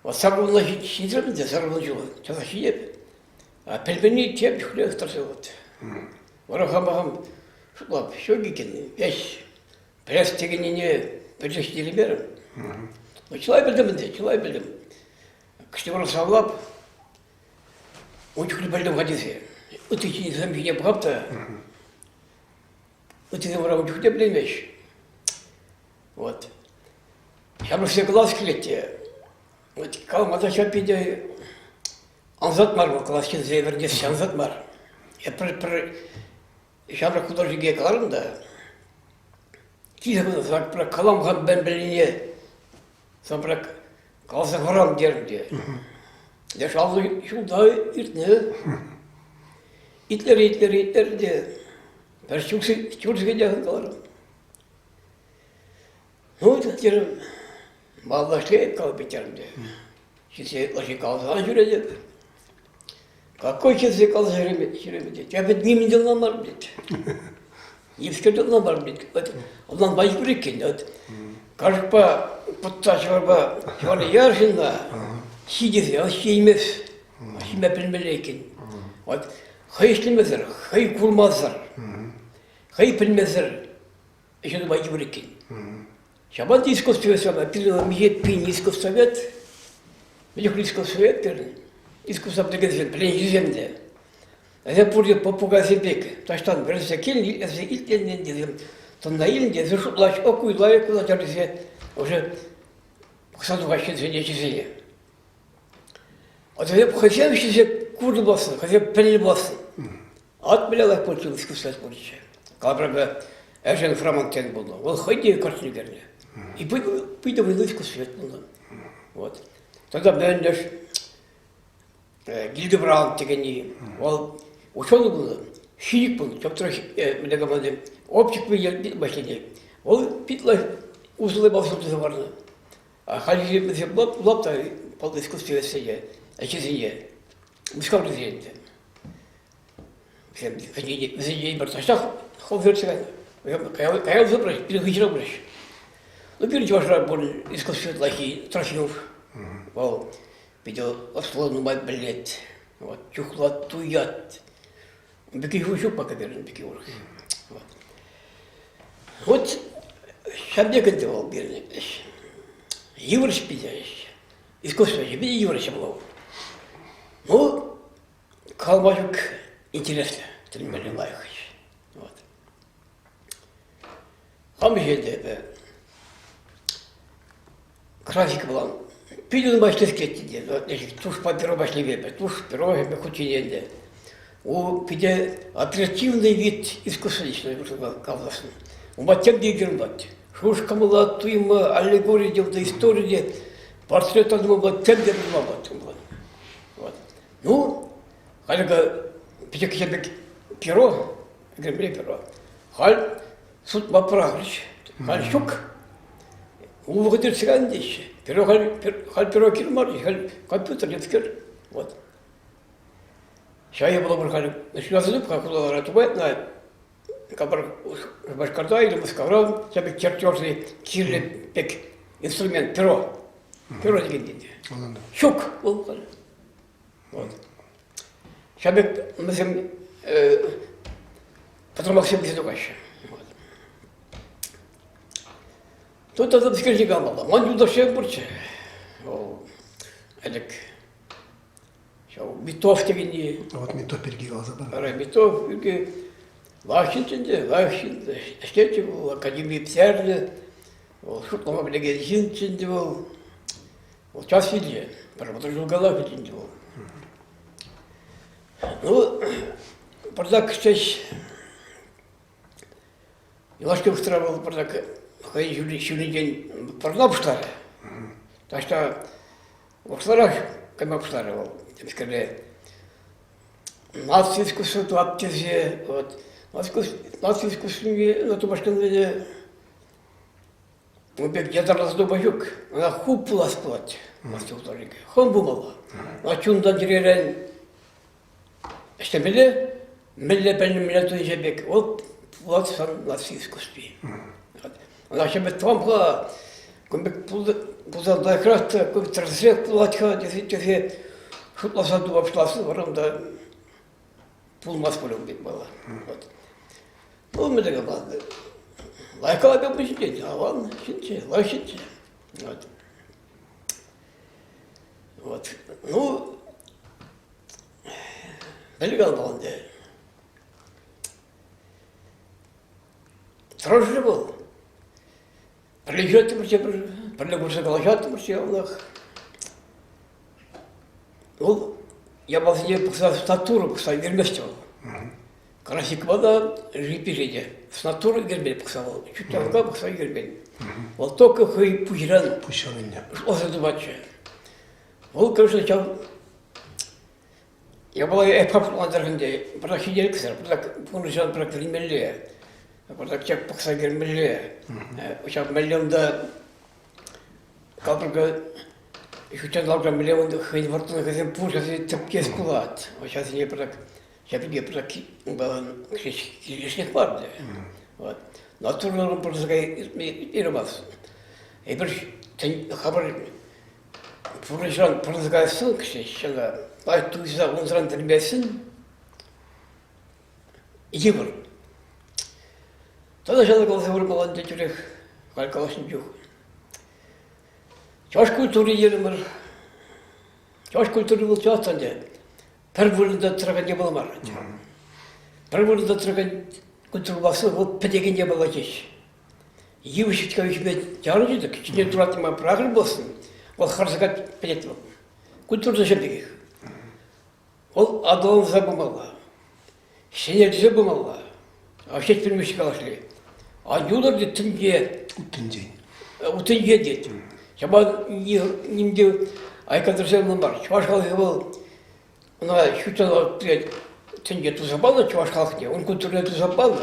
Вот саккунла ҫитрӗм те саккунла ҫул часах ҫитеп. А пӗлменни тем чухлех тӑрса юлать. Вара хама хам шутлап, ҫук иккен, веҫ пӗлес текеннине пӗлсе ҫитереймерӗм. Ну, чылай пӗлтӗм ӗнтӗ, чылай пӗлтӗм. Кӗҫтевар савлап, ун чухлӗ пӗлтӗм-ха тесе. Ытти ҫынсем ҫине пӑхап та, ыттисем вара ун чухне пӗлеймеҫ. Вот. Ҫамрӑксен класс килет те. Вот калама та ҫав питӗ ансат мар вӑл класс ҫынсене вӗрентесси ансат мар. Я пӗр, пӗр ҫамрӑк художнике каларӑм та, килсе пӗр калам-ха мӗн пӗлнине, сан каласа хӑрам терӗм те. Леш аллӑ ҫулта иртнӗ. Итлерӗ, итлерӗ, итлерӗ те пӗр ҫур сехете каларӑм. Ну, терӗм, малашле калӑп терӗм те. Ҫитсе ытлашши каласан ҫӳретӗп. Какой ҫитсе каласа ҫӳреме тет. Я ведь нимӗн те ӑнланмарӑм тет. Нимскер те ӑнланмарӑм тет. Вот ӑнланма йывӑр иккен. Вот кашӑкпа пӑтса ҫӑварпа ҫӑварне яр ҫынна ҫитесе, ӑс ҫиеймест. Ҫиме пӗлмелле иккен. Вот хӑй ӗҫлемесӗр, хӑй курмасӑр, хӑй пӗлмесӗр ӗҫе тума йывӑр иккен. Ҫапах та искусствовед пирӗн миҫе пин искусствовед, мӗн искусствовед пирӗн, искусство пӗлекенсем, пӗленҫисем те. Вӗсем пурте попугайсем пек таҫтан вӗренсе килнӗ, илсе илтнӗ тесе, тӑнна илнӗ тесе шутлаҫ, о, ку лайӑх пулать тесе уже пӑхса тухаҫҫӗ ҫынсене ӗҫӗсене. Вӗсем хӑйсем ӗҫлесе курнӑ пуласшӑн, хӑйсем пӗлнӗ пуласшӑн. Ат мӗнле пулчӗ, искусство пулчӗ. Калӑпӑр, Эжен Фроман тен пулнӑ. Вӑл хӑй те картина ӳкернӗ. И питӗ вӑйлӑ искусствовед пулнӑ. Вот. Тогда мӗнлеш Гильдебранд текенни, вӑл ученый пулнӑ, физик пулнӑ, чоптӑр мӗнле команди, оптик машине. Вӑл пит лайӑх усӑллӑ балсем туса парнӑ. А хальхи вӗсем лап та паллӑ искусствоведсене, ӗҫӗсене Мускав президенчӗ. Вӗсенчен пӗр таҫтах хӑв ертсе кайнӑ. Каялла пырать, пирӗн хыҫра пырать. Ну, пирӗн чӑвашра пур искусствовед Трофимов. Вӑл питӗ ӑслӑ нумай пӗлет. Вот, чухлать, туять. Пеки ҫук пока пирӗн пеки урӑх. Вот. Вот ҫав пек ӗнтӗ вӑл пирӗн ӗҫ. Йывӑр ӗҫ питӗ ӗҫ. Искусство ӗҫӗ питӗ йывӑр ӗҫ вӑл. Ну, калама ҫук интереслӗ, тӗлӗнмелле лайӑх ӗҫ. Вот. Хам ӗҫе те эпӗ графика пулан питӗ нумай ӗҫлес килет те. Тушпа перо паҫнипе, туш, перо хутчине ӗнтӗ. У питӗ оперативный вид искусства каласшӑн. Унпа тем те ӳкермлать. Шухӑш кӑмӑла, туйӑма, аллегори те, истори те, портрет тума тем те тума пулать унпа. Вот. Ну, халӗ пӗчӗк пек перо, ӳкермелле перо. Халь сутма пӑрахрӗҫ. Халь ҫук. Ун вӑхӑт иртсе кайнӑ теҫҫӗ. Перо халь, халь перо кирлӗ мар, халь компьютер темскер. Вот. Ҫав япала пур халь. Ҫуласӑнып-ха хулалара тупать на Капӑр Шупашкарта или Мускавра ҫав пек чертежный кирлӗ пек инструмент перо. Перо деген тенде. Ҫук вӑл халь. Вот. Ҫав пек вӗсем пӑтӑрмахсем килсе тухаҫҫӗ. Вот. Тут тата пӗскерчӗ калмалла. Ман юлташсем пурччӗ. Вӑл ӗлӗк ҫав Митов текенни. Вот Митов пирки каласа пар. Ара, Митов пирки лайӑх ҫынччӗ ӗнтӗ, лайӑх ҫын. Ӗҫлетчӗ вӑл, академи пӗтернӗ. Вӑл шутлама пӗлекен ҫынччӗ ӗнтӗ вӑл. Вӑл час вилчӗ. Пӗр 30 ҫул калла вилчӗ ӗнтӗ вӑл. Ну, пӑртак ҫеҫ юлашки вӑхӑтра вӑл пӑртак хӑй ҫулӗнчен пӑрла пуҫларӗ. Таҫта урӑхларах кайма пуҫларӗ вӑл. Темскерле наци искусство тӑвап тесе, вот, наци искусствине тумашкан Ун пек ятарласа тума ҫук. Ӑна хуп пулас пулать, мастер художник. Хӑм пулмалла. Ӑна чунтан чӗререн ӗҫлемелле, мӗнле пӗлнӗ, мӗнле туйнӑ пек. Вот пулать сан наци искусстви. Ӑна ҫемӗ тӑвам-ха, кун пек пулсан лайӑхрах та, кун тӗрӗсрех пулать-ха тесе, тесе шутласа тума пуҫласан вара унта пулмасть пуль ун пек мала. Вот. Ну, мӗн каланӑ. Лайӑх калакан ҫинчен, аван ҫынччӗ, лайӑх ҫынччӗ. Вот. Вот. Ну, мӗн каланӑ ӗнтӗ. Тӑрӑшрӗ вӑл. Пӗрле ҫӳреттӗмӗрччӗ, пӗрле курса калаҫаттӑмӑрччӗ яланах. Вӑл япаласене пӑхса статура пӑхса ӳкермест вӑл. Красикпа та жипире те статура ӳкермен пӑхса вӑл. Чутталка пӑхса ӳкермен. Вӑл только хӑй пуҫран пуҫран илнӗ. Ӑсӗ тупатчӗ. Вӑл, конечно, ҫав япала эп хаклантӑр ӗнтӗ. Пӑрах ҫителӗксӗр, пӑрах пурнӑҫран пӑрах вӗренмелле. Пӑртак чак пӑхса кӗрмелле. Ҫав мӗнле унта капӑрка ҫутҫанталӑкра мӗнле унта хӑйӗн вӑрттӑнлӑхӗсем пур, ҫавсене тӗпчес пулать. Ҫавсене пӑртак ҫав пирки пӑртак килӗшнех мар ӗнтӗ. Вот. Натурӑран пырса ирмас. Эпир хамӑр пурнӑҫран пӑрӑнса каяссӑн ҫавна лайӑх туйса унсӑран тӗлӗнмессӗн йывӑр. Тата ҫавна каласа хурмалла ӗнтӗ тӳрех халь калаҫнӑ чух. Чӑваш культури терӗмӗр. Чӑваш культури вӑл чӑваш ӗнтӗ. Пӗр вырӑнта тӑракан япала мар ӗнтӗ. Пӗр вырӑнта тӑракан культура пуласси вӑл пӗтекен япала ҫеҫ. Йывӑҫ ӳсме чарӑнчӗ тӗк, ҫине туратма пӑрахрӗ пулсан, вӑл хӑрса пӗтет вӑл. Культура та ҫав пекех. Вӑл аталанса пымалла, ҫӗнелсе пымалла. Общественность калашле. А юлӑр тет тӗнче. Тӗнчен. Тӗнче тет. Ҫапах ним те айккатӑрса мар. Чӑваш халӑхӗ вӑл ӑна ҫут тӗнче туса панӑ чӑваш халӑхне, ун культурине туса панӑ.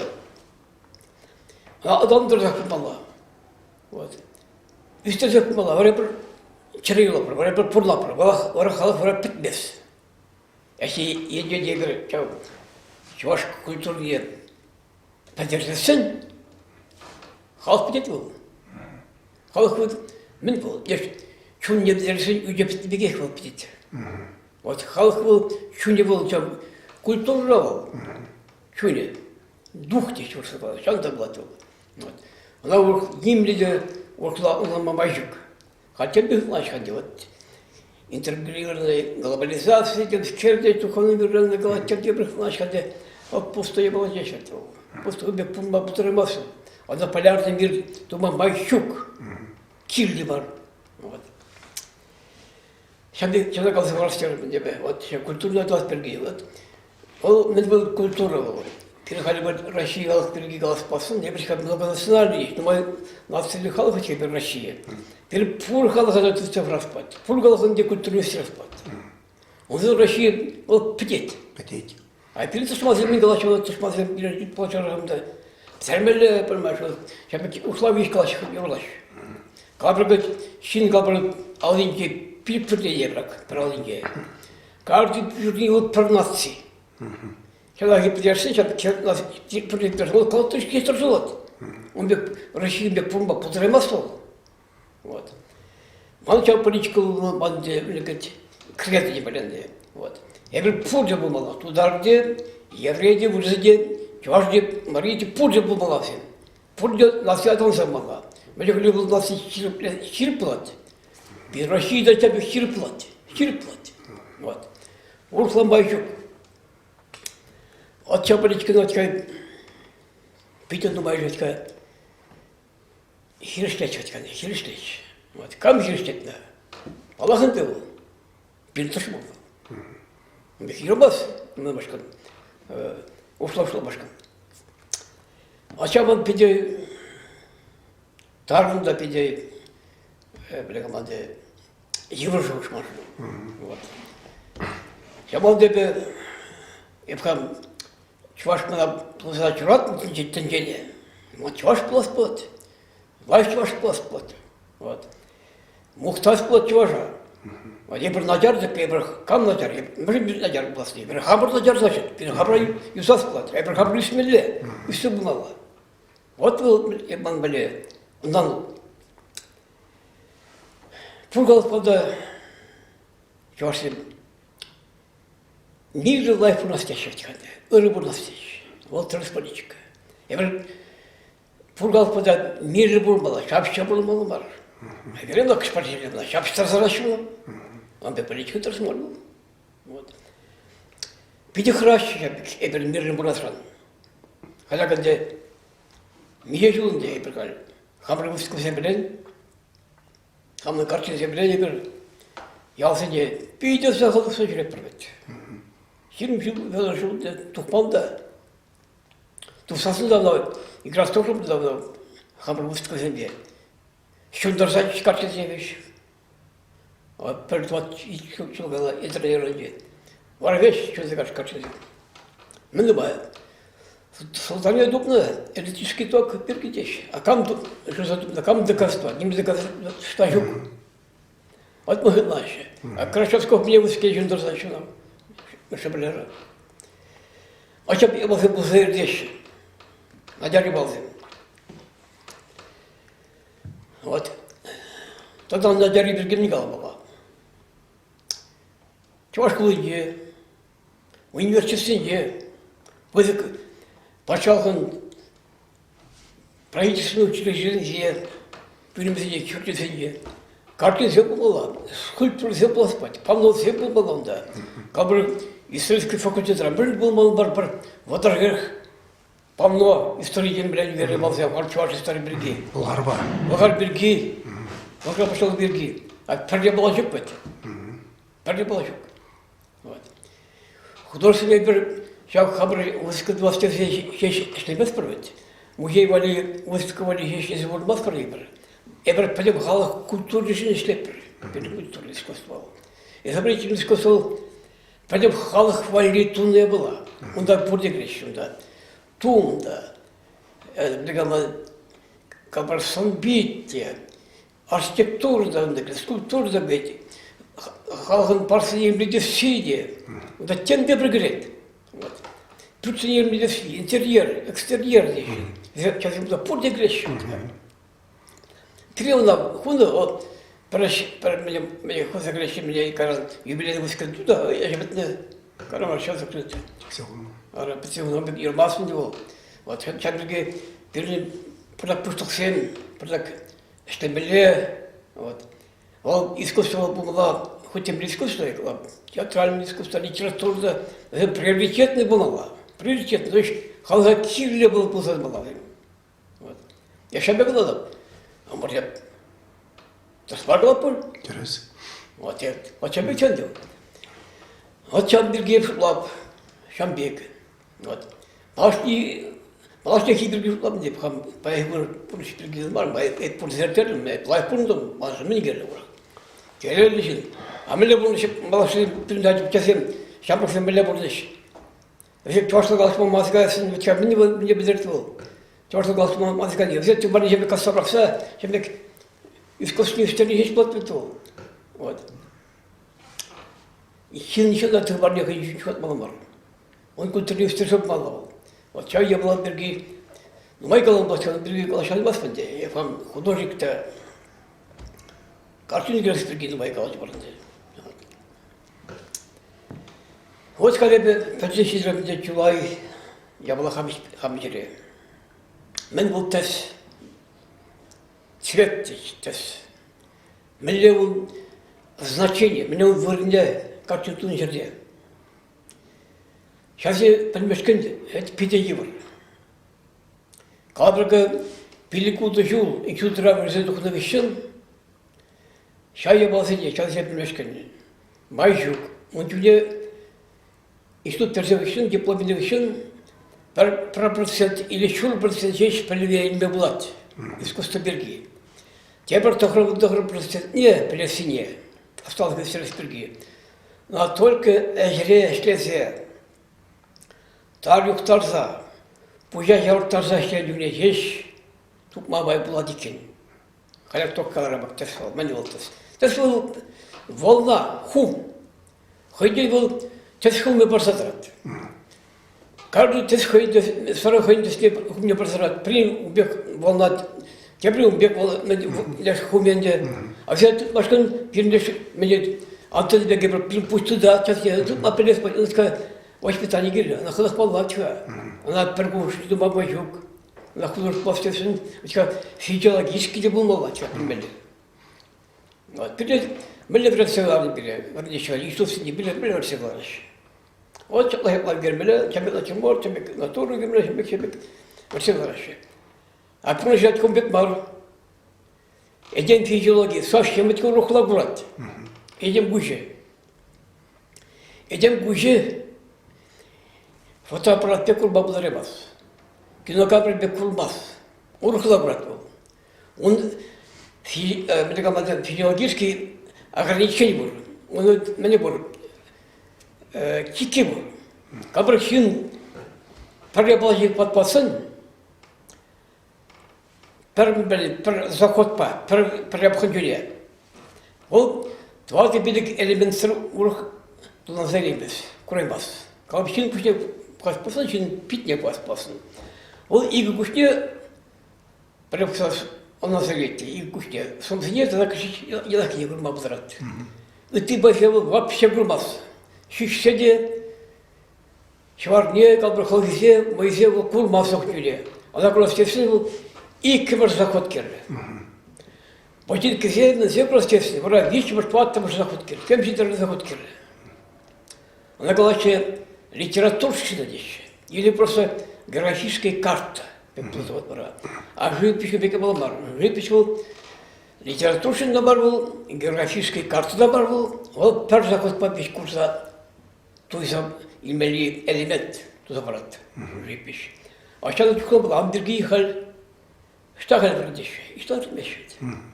Ӑна аталантарсах пымалла. Вот. Ӳстерсе пымалла. Вара пӗр чӗре юлапӑр, вара пӗр пурлапӑр, вара халӑх вара пӗтмест. Если енчен эпир ҫав чӑваш культурине пӗтерсессӗн, халӑх пӗтет вӑл. Халӑх вӑл мӗн вӑл? Чунне пӗтерсен ӳте пӗтнӗ пекех вӑл пӗтет. Вот халӑх вӑл, чунӗ вӑл ҫав культурӑра вӑл, чунӗ. Дух теҫҫӗ урӑхла, ҫавӑн та пулать вӑл. Вот. Ӑна урӑх нимле те урӑхла ӑнланма май ҫук. Хотя бы ытлашка вот интегрированная глобализация темскер духовный мирленный тепӗр ытлашка вот пустое было здесь Пустой пек пулма пултараймастӑн. Однополярный мир тума май ҫук. Кирлӗ мар. Вот. Ҫав пек чӑна каласа хӑварас терӗм эпӗ. Вот культурный атлас пирки. Вот. Вӑл мӗн вӑл культура вӑл? Пирӗн халӗ Россия халӑх пирки калас пулсан, эпир ҫав многонациональный, нумай нациллӗ халӑх эпир Россия. Пирӗн пур халӑха та тытса хурас пулать. Пур халӑхӑн те культурине ӳстерес пулать. Унсӑр Россия вӑл пӗтет. Пӗтет. А пирӗн тӑшмансем мӗн калаҫҫӗ, тӑшмансем пирӗн пулчарӑм та пӗтермелле, понимаешь, ҫав пек услови калаҫҫӗ, юрлаҫҫӗ. Капӑр ҫын капӑр аллинче пилӗк еврак пӗр аллинче. Каждый пӳрни вӑл пӗр наци. Ҫавна пӗтерсе ҫав пӗрлештерсе вӑл колоточки тӑрсулать. Ун пек Россия пек пурӑнма пултараймасть вӑл. Вот. Ман ҫав политика ман кредо те пӗлӗннӗ. Вот. Эпир пурте пулмалла. Тутар те, еврей те, вырӑс те, чӑваш те, мари те пурте пулмалла всем. Пурте наци аталанса пымалла. Мӗнле пуласси ҫирӗп пулать. Россия та тепӗр ҫирӗп пулать. Ҫирӗп пулать. Вот. Урӑхла май ҫук. Отча политикӑна питӗ нумай жестка хирӗҫлет хирӗҫлет. Вот. Кам хирӗҫлетнӗ? Паллах ӗнтӗ вӑл. Пир тӑшман вӑл. Юрамас башкан. Ушла-ушла башкан. Ача вӑл питӗ тарӑн та питӗ команды йывӑр шухӑш мар. Вот. Ҫапах эпӗ эп хам чӑваш мана пулса ҫуратнӑ тӗнчене. Вот чӑваш пулас пулать. Лайӑх чӑваш пулас пулать. Вот. Мухтас пулать чӑваша. Вот эпир начар тӗк эпир кам начар? Мӗншӗн начар пулас Эпир хамӑр начар значит. Пирӗн хамӑра юсас пулать. Эпир хамӑр ӳсмелле. Ӳссе пымалла. Вот вӑл ман пӗле. Унтан пур халӑхпа та чӑвашсем мирлӗ лайӑх пурӑнас теҫҫӗ вӗт-ха ырӑ пурӑнас теҫҫӗ. Вӑл тӗрӗс политика. Эпир пур халӑхпа та мирлӗ пурӑнмалла, ҫапӑҫса пурӑнмалла мар. Эпир лӑкӑш партийӗ ҫапӑҫтарса тӑраҫҫӗ Ан пек политика тӗрӗс мар вӑл. Вот. Питӗ хӑраҫҫӗ эпир мирлӗ пурӑнасран. Халь ӗнтӗ миҫе ҫул ӗнтӗ эпир халь хамӑр выставкӑсем пӗлен, хамӑр картинсем пӗлен эпир ялсене питӗ сахал тухса ҫӳретпӗр вӗт. 20 ҫул, 30 ҫул тухман та. Тухсассӑн та ӑна игра тухрӑм та ӑна хамӑр выставкӑсемпе. Ҫунтарса картинсем вӗҫ. Пӗр тӑват ҫул кала Израиль районӗнче. Вара веҫ чунса кашкарчӗ. Мӗн нумай. Султане тупнӑ электрический ток пирки теҫ. А кам шырса тупнӑ, кам доказать? Ним доказательства ҫук. Вот мы хытлаҫҫӗ. А Красовского мне высокий ҫунтарса ҫунам. Шӗпӗлерӗ. Ача ялсем пулса иртеҫҫӗ. Начар ялсем. Вот. Тата начарри пирки мӗн каламалла? Чӑваш хулинче, университетсенче пысӑк патшалӑхӑн правительство учрежденийӗсенче, пӳлӗмсенче, ҫурчӗсенче картинсем пулмалла, скульптурӑсем пулас пулать, панносем пулмалла унта. Капӑр исторический факультетра мӗн пулмалла пӗр пӗр вӑтӑр-хӗрӗх Панно историйӗн пӗлен ӳкернӗ палсем чӑваш истори пирки. Пӑлхарпа. Пӑлхар пирки. Пӑлхар поселок пирки. А пӗрре пӑла ҫук вӗт. Пӗрре пӑла ҫук. Вот. Художественный пӗр ҫав хамӑр выставка тӑвас тесе ҫеҫ ӗҫлеместпӗр вӗт. Музей валли, выставка валли ҫеҫ ӗҫлесе пурӑнмастпӑр эпир. Эпир пӗтӗм халӑх культуришӗн ӗҫлетпӗр. Пӗтӗм культура искусство. Изобретательное искусство Пӗтӗм халӑх валли тунӑ япала. Унта пурте кӗреҫҫӗ унта. Тум та, капӑр сӑн-пит те, архитектура та унта кӗрет, скульптура та кӗрет, халӑхӑн парсине илемлетесси те. Унта тем те пӗр кӗрет. Вот. Пӳртсене илемлетесси, интерьер, экстерьер теҫҫӗ. Часом пурте кӗреҫҫӗ унта. Кирилла хунӑ вот пӗр пӗр мӗне хуса кӗреҫҫӗ мӗне каран юбилей выскан туда ӗҫ пӗтнӗ карамар ҫав закрыт. Ара пӗтсе унӑн пек юрмасӑн те вӑл. Вот ҫав пирки пирӗн пӗртак пуҫлӑхсем пӗртак ӗҫлемелле. Вот. Вӑл искусство пулмалла, хоть темле искусство, театральное искусство, литература да, приоритетный пулмалла. Приоритетный, то есть халӑха кирлӗ пулса тӑмалла. Вот. Я ҫав пек калатӑп. Амӑр тӑсма калап пуль. Тӗрӗс. Вот я вот ҫав пек чӗнтӗм. Вот ҫав пирки шутлап, ҫав пек. Вот. Малашне малашнехи пирки шутлап деп хам паянхи пурнӑҫ пирки мар, эп пурнӑҫ терӗм, эп лайӑх пурӑнтӑм, маншӑн мӗн кирлӗ урӑх. Телейлӗ ҫын. А мӗнле пурнӑҫ малашне пирӗн ачасем, ҫамрӑксем мӗнле пурнӑҫ? Вӗсем чӑвашла калаҫма мазкассин вӗт-ха мӗн мӗне пӗлтерет вӑл? Чӑвашла калаҫма мазкани. Вӗсем тымарне ҫемпе касса пӑрахса ҫем пек искусственный ӳстерни ҫеҫ пулать вӗт вӑл. Вот. Ҫын ҫын та тымарне хӑй ҫухатмалла мар. Он культурне ӳстерсе пымалла вӑл. Вот ҫав япала пирки нумай каланпа ҫавӑн пирки калаҫаймастпӑр ӗнтӗ. Я вам художник та картина ӳкерес пирки нумай калаҫӑпӑр ӗнтӗ. Вот халь эпӗ пӗрчӗ ҫитрӗм те чылай япала хам, хам ҫӗре. Мӗн вӑл тӗс? Цвет тӗс. Мӗнле ун значени, мӗнле ун вырӑнне картин тунӑ ҫӗрте. Ҫавсене пӗлмешкӗн питӗ йывӑр. Калӑпӑр пилӗк-ултӑ ҫул институтра вӗренсе тухнӑ хыҫҫӑн ҫав япаласене ҫавсене пӗлмешкӗн май ҫук. Ун чухне институт пӗтерсе хыҫҫӑн, диплом илнӗ хыҫҫӑн пӗр процент или ҫур процент ҫеҫ пӗлӗве илме пулать искусство пирки. Тепӗр 99 процентне пӗлессине ӑсталӑх ӳстерес пирки но только ӗҫре ӗҫлесе тар юхтарса, пуҫа ҫавӑрттарса ӗҫленӗ чухне ҫеҫ тупма май пулать иккен. Халех ток каларӑмӑр, тӗс вӑл, мӗн вӑл тӗс? Тӗс вӑл волна, хум. Хӑйне вӑл тӗс хумне парса тӑрать. Каждый тӗс хӑй сӑрӑ хӑйӗн тӗсне хумне парса тӑрать. Пӗри ун пек волна, тепри ун пек леш хум ӗнтӗ. А все тытмашкӑн пирӗн леш мӗне антенна пек эпир пирӗн пуҫ тытать, тӗсне тытма пӗлес воспитани кирлӗ. Ӑна хӑнӑхмалла-ха. Ӑна пӗр кун тума май ҫук. Ӑна художество физиологически те пулмалла-ха пӗлмелле. Пире мӗнле вӗрентсе кӑларнӑ пире, вӗрентеҫҫӗ, Иисус пире мӗнле вӗрентсе кӑлараҫҫӗ. Вот ҫапла ҫапла ӳкермелле, ҫапла натюрморт, ҫапла натура ӳкермелле, ҫапла ҫапла вӗрентсе кӑлараҫҫӗ. А пурнӑҫра кун пек мар. Этем физиологи совсем урӑхла курать. Этем куҫӗ. Этем куҫӗ фотоаппарат пек курма пултараймасть. Кинокамера пек курмасть. Урӑхла курать вӑл. Ун мӗне калама физиологический ограничени пур. Унӑн мӗне пур? Чикки пур. Капӑр ҫын пӗрре палаҫи патпасан пӗр пӗр заходпа, пӗр пӗрре пӑхӑнчӳре. Вӑл тӑватӑ-пилӗк элементсӑр урӑх туланса илеймест, кураймасть. Калӑп ҫын куҫне пӑхас пулсан, ҫын питне пӑхас пулсан. Вӑл икӗ куҫне пӗрре пӑхса ӑнланса илет те, икӗ куҫне. Сӑмсине тата йӑлахине курма пултарать. Ытти пайсем вӑл вообще курмасть. Ҫӳҫсе те Ҫӑварне калпӑр хӑлхисе, мӑйсе вӑл курмасӑр тӳре. Ӑна курас тесен вӑл иккӗмӗш заход кирлӗ. Ботинкисем мӗнсе курас тесен вара виҫҫӗмӗш, тӑваттӑмӗш заход кирлӗ. Тем ҫитӗрлӗ заход кирлӗ. Ӑна калаҫҫӗ литературщина теҫҫӗ. Или просто графическая карта пек пулса вара. А живопись пек вӑл мар. Живопись вӑл литературщина та мар вӑл, географическая карта та мар вӑл. Вӑл пӗр заходпа виҫ курса туйса илмелли элемент туса парать живопись. А ҫакӑн чухлӗ вӑл ан пирки халь ӑҫта халь вӗрентеҫҫӗ? Ӑҫта вӗрентмеҫҫӗ?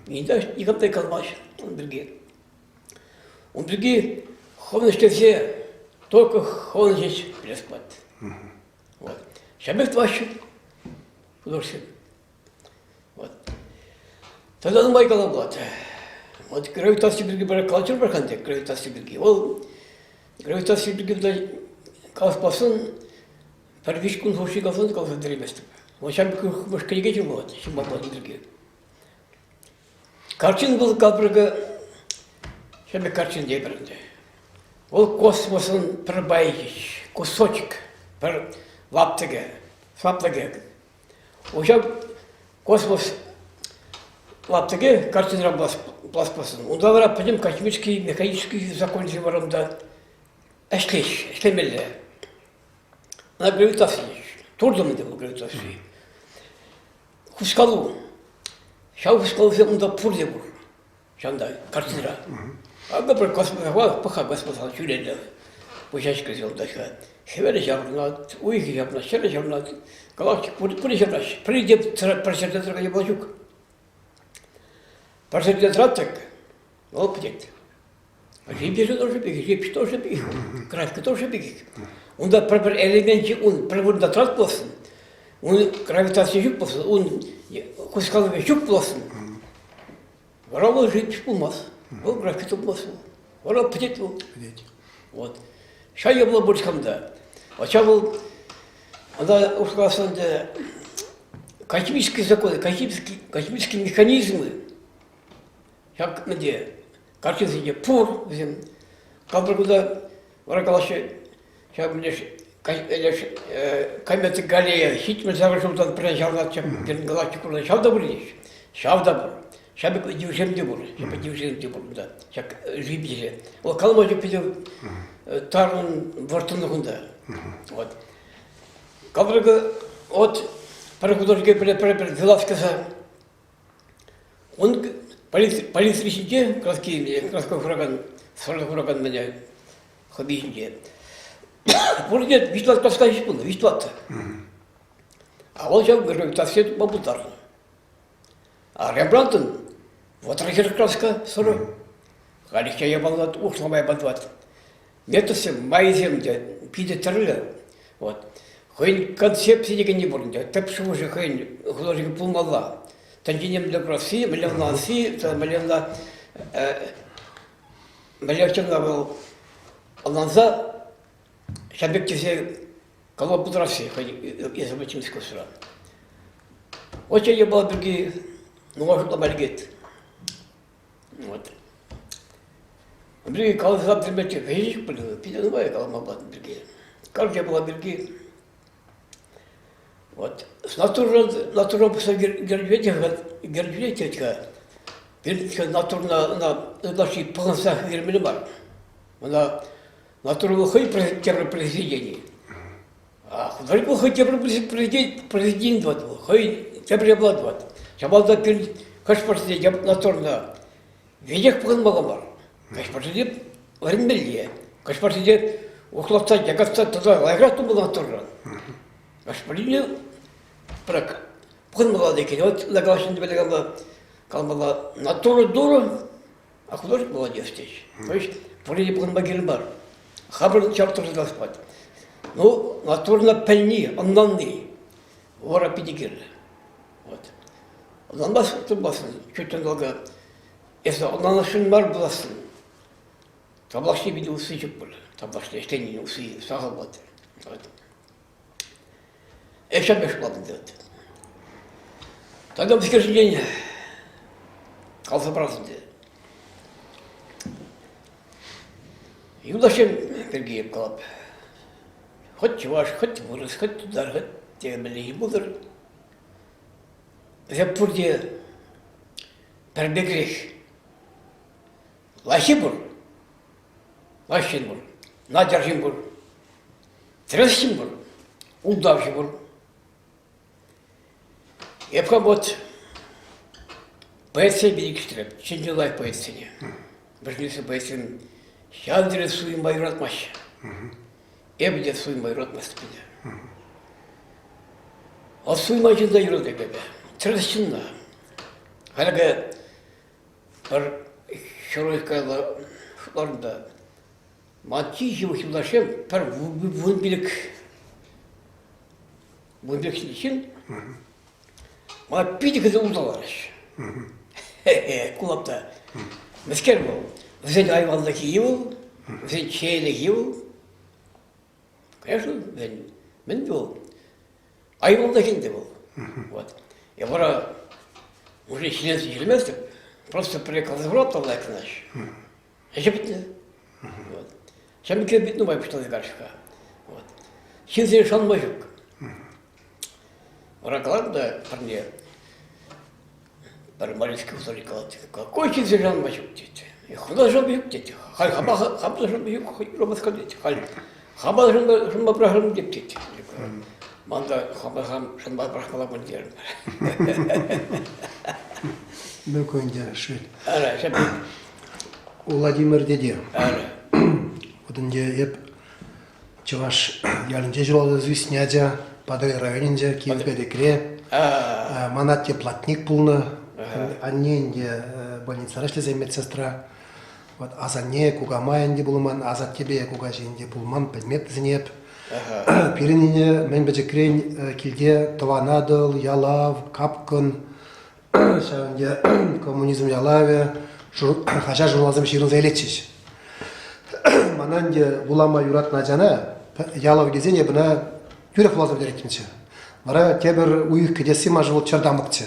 Ниҫта никам та калмасть ун пирки. Ун пирки хӑвӑн ӗҫлесе только хӑвӑн ҫеҫ пӗлес пулать. Вот. Ҫав пек тӑваҫҫӗ художсем. Вот. Тата нумай калам пулать. Вот гравитаци пирки пӗр калчӑр пӗр ӗнтӗ гравитаци пирки. Вӑл гравитаци пирки калас пулсан пӗр виҫ кун хушши каласан каласа пӗтерейместӗп. Вӑл ҫав пек кӗнеке ҫырма пулать, ҫырма пулать пирки. Карчин вӑл капрӑкӗ ҫав пек карчин тейпӗр ӗнтӗ. Вӑл космосӑн пӗр пайӗ ҫеҫ, кусочек, пӗр лаптӑкӗ, саплӑкӗ. Ҫав космос лаптӑкӗ картинӑран пулас Унта вара пӗтӗм космический, механический законсем вара унта ӗҫлеҫ, ӗҫлемелле. Ӑна гравитаци туртӑм ӗнтӗ вӑл гравитаци. Хускалу. Ҫав хускалусем унта пурте пур. Ҫавӑнта картинӑра. Акӑ пӗр космоса пӑх-ха космоса ҫӳрелле. Пуҫа ҫӗклесе унта хӗвелӗ ҫаврӑнать, уйӑхӗ ҫаврӑнать, ҫӗрӗ ҫаврӑнать, галактика пурте ҫаврӑнаҫҫӗ. Пӗри те пӗр ҫӗрте тӑракан япала ҫук. Пӗр ҫӗрте тӑрать-тӑк, вӑл пӗтет. Рибешӗ тоже пекех, репш тоже пекех, графика тоже пекех. Унта пӗр-пӗр элеменчӗ ун пӗр вырӑнта тӑрать пуласшӑн, ун гравитаци ҫук пуласшӑн, ун хускалӑвӗ ҫук пуласшӑн. Вара вӑл жить пулмасть. Вӑл графита пулмасть вӑл. Вара пӗтет вӑл. Пӗтет. Вот. Ҫав япала пур та. Ача вӑл ӑна урӑхласан ӗнтӗ космические законы, космические, космические механизмы ҫак мӗнте картинсенче пур вӗсем. Капӑр кунта вара калаҫҫӗ ҫав мӗнле комета Галлея 78 ҫултан пӗрре ҫаврӑнатчӗ пирӗн галактика ҫав та пур теҫҫӗ. Ҫав та пур. Ҫав пек йывӑҫсем те пур. Ҫав пек йывӑҫсем те пур унта. Ҫак живопиҫе. Вӑл калама ҫук питӗ тарӑн вӑрттӑнлӑх унта. Вот. Калрӑкӑ от пӗр художнике пӗр пӗр пӗр Веласкеса он полици ҫинче краски краска хуракан сӑрлӑ хуракан мӗне хӑви ҫинче. Пурте виҫ краска ҫеҫ пулнӑ, виҫ тӑватта. А вӑл ҫав гравитацие тупма пултарнӑ. А Рембрандтӑн вӑтӑр краска сӑрӑ. Халӗхе япала ухлама япала Методсем, майсем те питӗ тӗрлӗ. Вот. Хӑйӗн концепци текенни пур ӗнтӗ. Тӗп шухӑшӗ хӑйӗн художникӗ пулмалла. Тӗнчене мӗнле курасси, мӗнле ӑнланасси, мӗнле ӑнла мӗнле чӑнла вӑл ӑнланса ҫав пек тесе калама пултарасси хӑй изобретение искусствӑра. Очень япала пирки нумай шутлама лекет. Вот. Пирки каласа пӗлмеччӗ, веҫех пӗлнӗ, питӗ нумай калама пулать пирки. Кам япала пирки. Вот. Натура, натура пӑхса гербе тет-ха. Пирӗн натурна ӑна ытлашши пӑхӑнса хӳтермелле мар. Ӑна натура хӑй тепӗр произведени. А художник вӑл хӑй тепӗр произведени тӑвать вӑл, хӑй тепӗр япала тӑвать. Ҫапах та пирӗн хӑш-пӗр натурна веҫех пӑхӑнмалла мар. Хӑш-пӗр вӗренмелле, хӑш-пӗр ухлатса, якатса тата лайӑхрах тумалла натурӑран. Хӑш-пӗрне пӗрак пӑхӑнмалла текен. Вот калаҫнӑ каламалла, натура дура, А художник молодец теҫ. То есть пурне те пӑхӑнма кирлӗ мар. Хамӑр ҫав тӑрса калаҫмать. Ну, натурно пӗлни, ӑнланни вара питӗ кирлӗ. Вот. Ӑнланмас тупмассӑн, чуть ӑнланка. Эсӗ ӑнланасшӑн мар пулассӑн. Тавлашни питӗ усси ҫук пуль. Тавлашни ӗҫленин усси сахал пулать. Вот. Ӗҫ пек шутлатӑн тет. Тогда ҫинчен каласа парас ӗнтӗ. Юлташсем пирки эп калап. Хоть чӑваш, хоть вырӑс, хоть тутар, хоть темӗнле пултӑр. Вӗсем пурте пӗр пекрех. Лайӑххи пур, лайӑх ҫын пур, начар ҫын пур. Тӗрӗс ҫын пур, ултавҫӑ пур. Эп-ха вот поэтсем килӗштереп, ҫӗнӗ лайӑх поэтсене. Вӗренсе поэтсем ҫав тери суйма юратмаҫҫӗ. Эпӗ те суйма юратмастӑп ӗнтӗ. А суйма ҫынна юратап эпӗ. Тӗрӗс ҫынна. Халӗ пӗр хӗр каялла шутларӑм та Ман чи ҫывӑх юлташсем пӗр 15 ҫын мана питӗ хытӑ улталарӗҫ. Кулап та. Мӗскер вӑл? Вӗсен айванлӑхӗ-и вӑл? Вӗсен чеелӗхӗ-и вӑл? Конечно, вӗсен мӗн вӑл? Айванлӑх ӗнтӗ вӑл. Вот. Я вара уже ҫиленсе ҫӳреместӗп. Просто пӗрре каласа хурап та лайӑхланаҫ. Ӗҫӗ пӗтнӗ. Вот. Ҫав пек нумай пуҫласа карчӑка. Вот. Ҫынсене шанма ҫук. Вара каларӑм та пӗрне, пӗр Маринский художник калать, какой ҫынсене шанма ҫук тет. Хӑна шанма ҫук тет. Халь хама хама шанма ҫук, юрамасть тет. Халь хама шанма пӑрахрӑм тет тет. Ман та хама хам шанма пӑрахмалла пуль терӗм. Ну, ӗнтӗ шел. Ара, ҫав Владимир тете. Вот ӗнтӗ эп чӑваш ялӗнче ҫуралса ӳснӗ ача, Патӑрьел районӗнче, Кивӗ Ман атте платник пулнӑ. Анне ӗнтӗ больницӑра ӗҫлесе медсестра. Вот асанне, кукамай ӗнтӗ пулман, асаттепе кукаҫи ӗнтӗ пулман, пӗлмеп вӗсене эп. Пирӗн ӗне мӗн пӗчӗкрен килте Тӑван Атӑл, Ялав, Капкӑн, Ҫав ӗнтӗ коммунизм ялавӗ, хаҫат-журналсем ҫырӑнса илетчӗҫ. Мана ӗнтӗ вулама юратнӑ ачана ялав тесен эпӗ ӑна тӳрех вуласа пӗтереттӗмччӗ. Вара тепӗр уйӑх кӗтесси маншӑн вӑл чӗр тамӑкчӗ.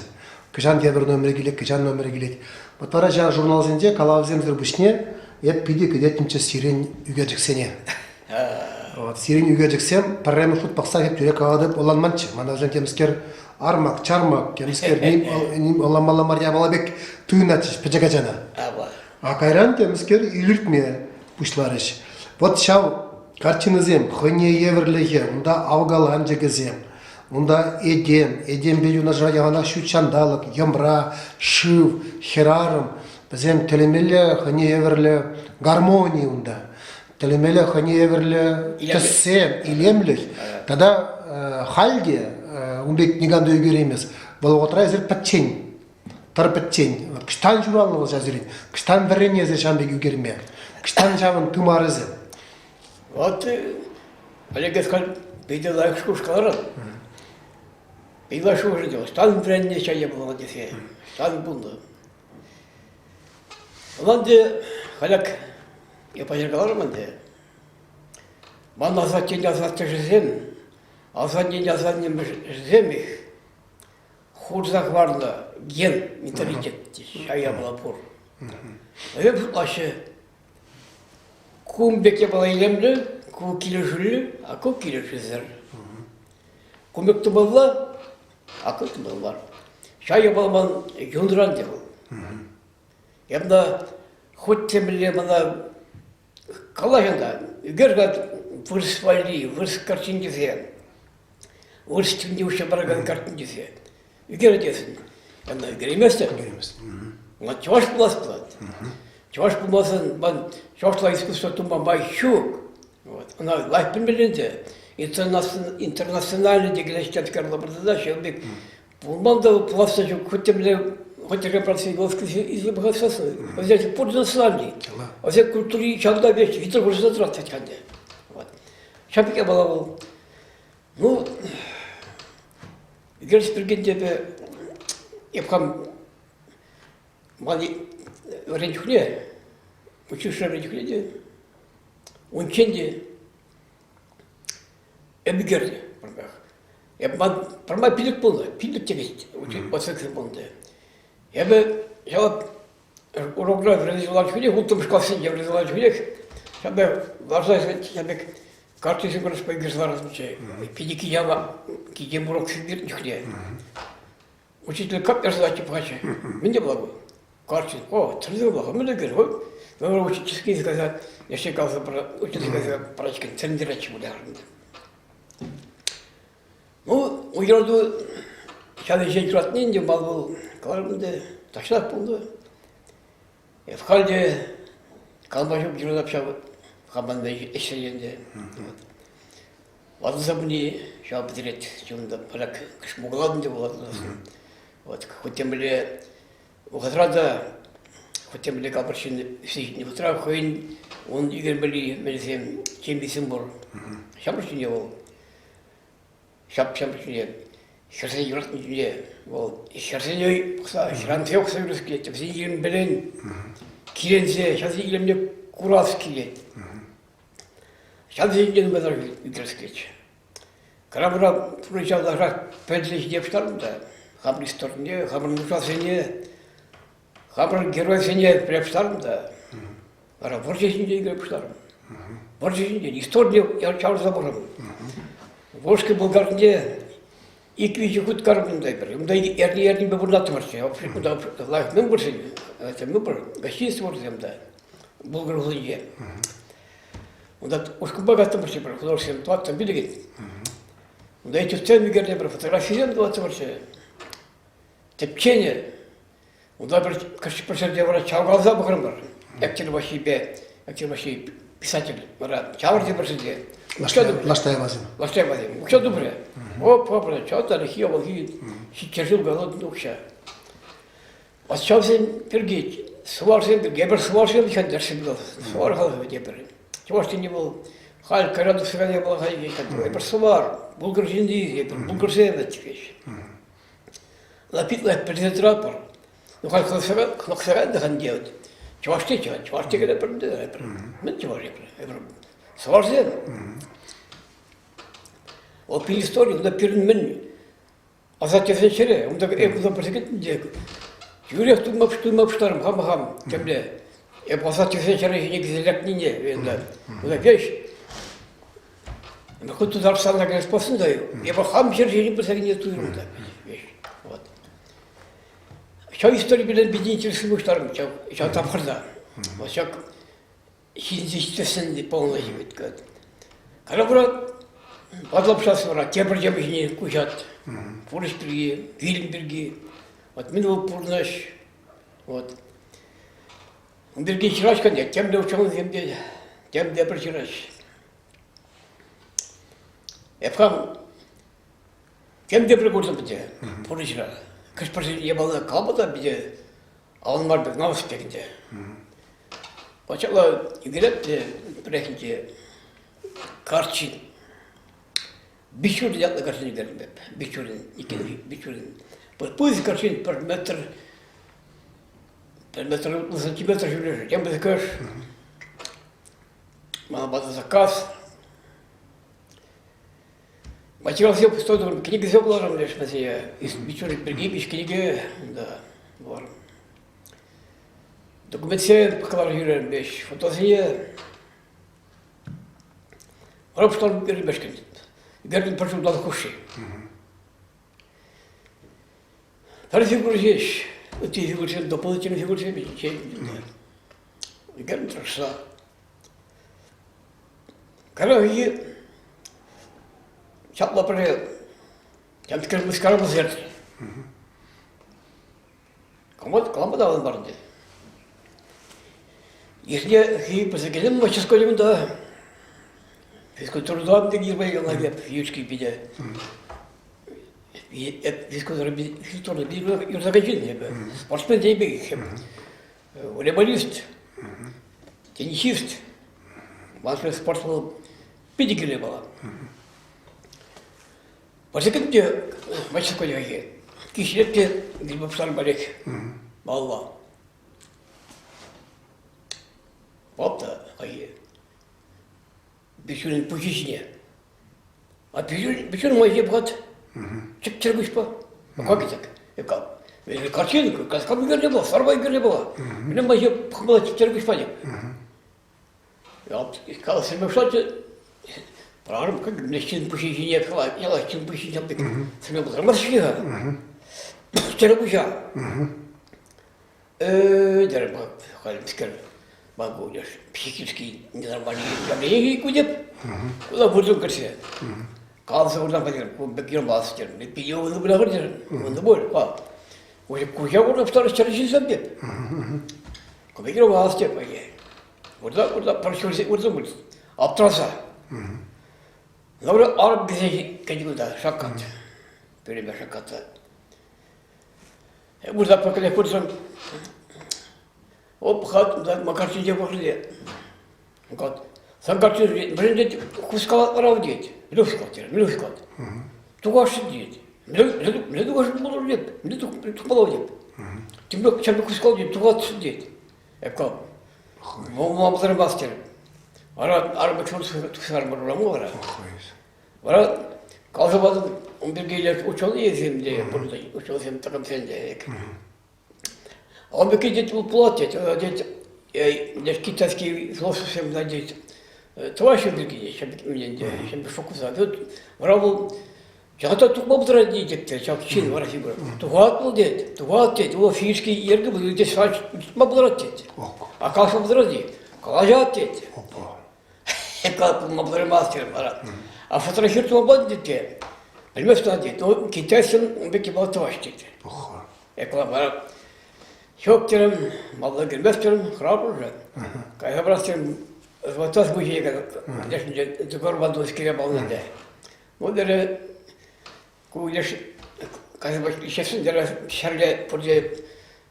Кӑҫан тепӗр номерӗ килет, кӑҫан номерӗ килет. Вот вара ҫав журналсенче калавсемсӗр пуҫне эп питӗ кӗтеттӗмччӗ сирӗн ӳкерчӗксене. Вот, сирӗн ӳкерчӗксем пӗрремӗш хут пӑхса эп тӳрех калатӑп, ӑнланманччӗ. Мана вӗсем темскер. Армак-чармак, темскер ним, ним ӑнланмалла мар япала пек туйӑнатчӗҫ пӗчӗк ачана. А кайран темскер илӗртме пуҫларӗҫ. Вот ҫав картинӑсем хӑйне евӗрлӗхе, унта авкаланчӑкӗсем, унта этем, этемпе юнашар яланах ҫут ҫанталӑк, йӑмра, шыв, хӗрарӑм, вӗсем тӗлӗнмелле хӑйне евӗрлӗ гармони унта. Тӗлӗнмелле хӑйне евӗрлӗ тӗссем, илемлӗх. Тата халь те ун пек никам та ӳкереймест. Вӑл вӑхӑтра эсир пӗччен, тӑр пӗччен. Кӑҫтан ҫуралнӑ вӑл ҫав сирӗн? Кӑҫтан вӗреннӗ эсир ҫавӑн пек ӳкерме? Кӑҫтан ҫавӑн тымарӗсем? Вот Олег Эскаль питӗ лайӑх шухӑш каларӑн. Питӗ лайӑх шухӑш ӗнтӗ. Ӑҫтан вӗреннӗ ҫав япала тесе. Ӑҫтан пулнӑ. Ӑна ӗнтӗ халяк эп паҫӑр каларӑм ӗнтӗ. Ман асаттен асаттешӗсем, асаннен асаннемӗшӗсемех хурса хӑварнӑ ген менталитет ҫав япала пур. Вӗсем шутлаҫҫӗ, кун пек япала илемлӗ, ку килӗшӳллӗ, а ку килӗшӳсӗр. Кун пек тумалла, а ку тумалла мар. Ҫав япала ман юнран те вӑл. Эп на хоть темле мана калаҫӑн та, ӳкер-ха вырӑс валли, вырӑс картин тесе, вырӑс чӗлхине уҫса паракан картин тесе. Ӳкеретесӗн. Ӑна ӳкерейместӗп. Ман чӑваш пулас пулать. Чӑваш пулмасан ман чӑвашла искусство тума май ҫук. Вот. Ӑна лайӑх пӗлмелле ӗнтӗ. Интернациональный текен ӗҫтешкер лапӑртаса ҫавӑн пек пулман та пулас та ҫук. Хоть темле хоть текен процесс илсе пӑхасассӑн. Вӗсен пур национальный. Вӗсен культури ҫавна пек витӗр курса тӑрать ӗнтӗ. Вот. Ҫав пек япала вӑл. Ну, ӳкерес пирки эпӗ эп хам ман вӗрен чухне, училищӗре вӗрен чухне те, унччен те эп ӳкернӗ пӗрмаях. Эп ман пӗрмай пилӗк пулнӑ, пилӗк текет оценкӑсем пулнӑ. Эпӗ ҫав урокра вӗренсе ларнӑ чухнех, улттӑмӗш классенче вӗренсе ларнӑ чухнех ҫав пек ларса ҫав пек картишӗ кӑрӑшпа ӳкерсе ларасчӗ. Питӗ кияла китем уроксем иртнӗ чухне. Учитель кап ярса ларчӗ пӑхатчӗ. Мӗн те пулать? Карчӑк, о, тӗрлӗ пулать, мӗн те кӗр. Вӑл учительский сказать, еще каласа учительский сказать, парочка тӗлӗнтеретчӗ пуль Ну, уйрӑлу ҫав ӗҫе юратни ӗнтӗ мал вӑл каларӑм ӗнтӗ, таҫтах пулнӑ. Эп халь те калама ҫук юратап ҫав хаман ӗҫсене ӗнтӗ. Ватӑлса пыни ҫав пӗтерет чунта пӗрак кӑшмукалатӑн те пулать. Вот хоть темле вӑхӑтра та хоть темле капӑр ҫын ӳссе ҫитнӗ вӑхӑтра хӑйӗн ун ӳкермелли мелсем, темисем пур. Ҫамрӑк ҫине вӑл ҫап-ҫамрӑк ҫине хӗрсене юратнӑ ҫине вӑл хӗрсене пӑхса, хӗрарӑмсене пӑхса юрас килет, вӗсен илемпелен киленсе, ҫавсен илемне курас килет. Ҫав ҫинчен нумай ӳкерес килетчӗ. Кӑра-пыра пурнӑҫа ларах пӗлсе ҫите пуҫтартӑм та хамӑр историне, хамӑр нушасене, хамӑр геройсене пӗле пуҫтартӑм та вара вӑрҫӑ ҫинчен ӳкере пуҫларӑм. Вӑрҫӑ ҫинчен историне ҫавӑрса пӑхрӑм. Волжский Булгарне ик-виҫӗ хут карӑм унта эпир. Унта эрне-эрнипе пурӑнаттӑмӑрччӗ. Унта лайӑх мӗн пур мӗн пур, гостиница пур та Булгар хулинче. Унта ушкӑнпа кастӑмӑрччӗ пӗр художниксем тӑваттӑн пилӗкӗн. Унта этюдсем ӳкертӗмӗр, фотографисем тӑваттӑмӑрччӗ. Тӗпченӗ. Унта пӗр пӗр ҫӗрте вара чавкаласа пӑхрӑмӑр. Эктер Ваҫҫипе, Эктер Ваҫҫи писатель вара чавӑрчӗ пӗр ҫӗрте. Лаштаевасем. Лаштаевасем. Укҫа тупрӗ. Оп, оп, чав та лихи, авалхи ҫиччӗ ҫул калла укҫа. Ӑсчахсем пирки, сӑварсем пирки, эпир сӑварсем хӗнтершӗн сӑвар халӑхӗ тепӗр. Чӑваш тени вӑл халь кайран тухса кайнӑ япала халь эпир сӑвар, булгар ҫынни, эпир булгарсем текеҫ. Лапитлах пӗлсе тӑратпӑр. Ну халь хӑлӑхсаран та хан делать. Чӑваш те чӑваш те кӗле пӗр эпир. Мӗн чӑваш эпир? Эпир сӑварсем. Вӑл пир истори, унта пирӗн мӗн Асаттесен ҫӗрӗ, унта эп унта пӗрсе кӗтнӗ те тӳрех туйма, туйма пуҫларӑм хам-хам темле. Эп асаттесен ҫӗрӗ ҫине килсе лекнине ӗнтӗ. Унта веҫ хут тутарсан та кӗрес пулсан та эпӗ хам ҫӗр ҫине пырса кӗнине туйрӑм та. Ҫав истори пирӗн питӗ интереслӗ пуҫтарӑм ҫав, ҫав тапхӑрта. Вот ҫак ҫинче ҫитесен полный вӗт. Кара кура ватӑлап вара тепӗр тема ҫине куҫать. Пурнӑҫ пирки, вилӗм пирки. Вот мӗн вӑл пурнӑҫ. Вот. Ун пирки ҫыраҫ кӑнне, темле ученӑйсем те, тем те пӗр ҫыраҫ. Эп хам тем те пӗр куртӑм ӗнтӗ пурнӑҫра. Хӑш-пӗр япала калама та питӗ аван мар пек, намӑс пек ӗнтӗ. Пачала ӳкереп те пӗррехинче карчин Бичурин ятлӑ карчин ӳкертӗм эп. Бичурин, иккен Бичурин. Пысӑк карчин пӗр метр пӗр метр утмӑл сантиметр ҫӳллӗшӗ, тем пысӑкӑш. Мана панӑ заказ. Материалсем пустой турӑм, кӗнекесем кӑларӑм леш вӗсене. Бичурин пирки виҫ кӗнеке да, вуларӑм. Документсем кӑларса ҫӳрерӗм веҫ, фотосене. Вара пуҫтарӑм ӳкермешкӗн. Ӳкертӗм пӗр ҫулталӑк хушши. Пӗр фигура ҫеҫ. Ытти фигурсем, дополнительный фигурсем ӳкернӗ тӑрӑшса. Карахи ҫапла пӗрре темскер мыскара пӗҫерчӗ. Кама, кама та аван ӗнтӗ. Иртне хи пӗсекелем мастерскойӗм та физкультура пек ирпе яланхи физический питӗ. Физкультура физкультура юрса кайчӗ эпӗ. Спортсмен тейӗ пекех. Волейболист, теннисист. Маншӑн спорт вӑл питӗ кирлӗ япала. Василий те мастерскойӗ киҫлет те Грибовсан палек малла. Вот та хайхи. Бичурин пуҫӗ ҫине. А Бичурин май пӑхать. Чӗп-чӗр куҫпа. Как это? Картинка, каскам ӳкернӗ пулать, сарпа ӳкернӗ пулать. Мӗне май пӑхмалла чӗп-чӗр куҫпа теп. Калаҫма пуҫлать, Прарӑм ҫын пуҫӗ ҫине яла ҫын пуҫӗ ҫине пек сӗме пултармасть-ҫке-ха. Чӗрӗ пуҫа. Терӗм халь мӗскер могу психически ненормальный явление ку деп. Куда выртӑм кӗрсе. Каласа выртам терӗм, ку пек юрмас терӗм. Пине унӑ пуль терӗм. Унӑ пуль. Уже куҫа курнӑ второй чӗрӗ ҫынсем деп. Ку пек юрмас деп. Вырта, вырта, пӗр ҫур выртӑм пуль. Аптраса. Добре, арӑм кӗсе кӗчӗ кунта, шаккат. Пӳлӗме шаккатса. Вырта пӗкӗлех пырсан, оп, хат, Макар ҫинче пӑхрӗ те. Сан картина вӗрентет, хускалатларав тет. Мӗне хускалат терӗ, мӗне хускалат. Тухасшӑн тет. Мӗне тухасшӑн пултӑр тет, мӗне тухмалла тет. Тем пек хускал тет, тухатшӑн тет. Эп калам, мамсӑрмас терӗм. Вара арӑмӗ чун ураму вара. Вара каласа патӑм, ун пирки ученӑйсем те, ученӑйсем тӑкӑмсем те. Он пирки тет вӑл пулать тет, тет, китайский философсем тет, тӑваҫҫӗ пирки те, ҫемпе шокуса. Вара вӑл Ята тухма пултарать тет те, ҫак ҫын вара фигура. Тухать вӑл тет, тухать тет, вӑл физически йӗрке вӑл тет, тытма пултарать тет. А калаҫма пултарать тет, калаҫать тет. Пулма пултараймасть терӗм вара. А фотографир тума пулать тет те, пӗлмест тет. Ну, китайцам ун пекки палӑк тӑваҫ тет. Вара ҫук терӗм, малта кӗрмест терӗм, хӑрап уже. Кайса парас терӗм, Золотой музей, лешӗнче Горбатовскире палнӑ ӗнтӗ. Вӑл тере ку леш ишесен тере ҫӗрле пурте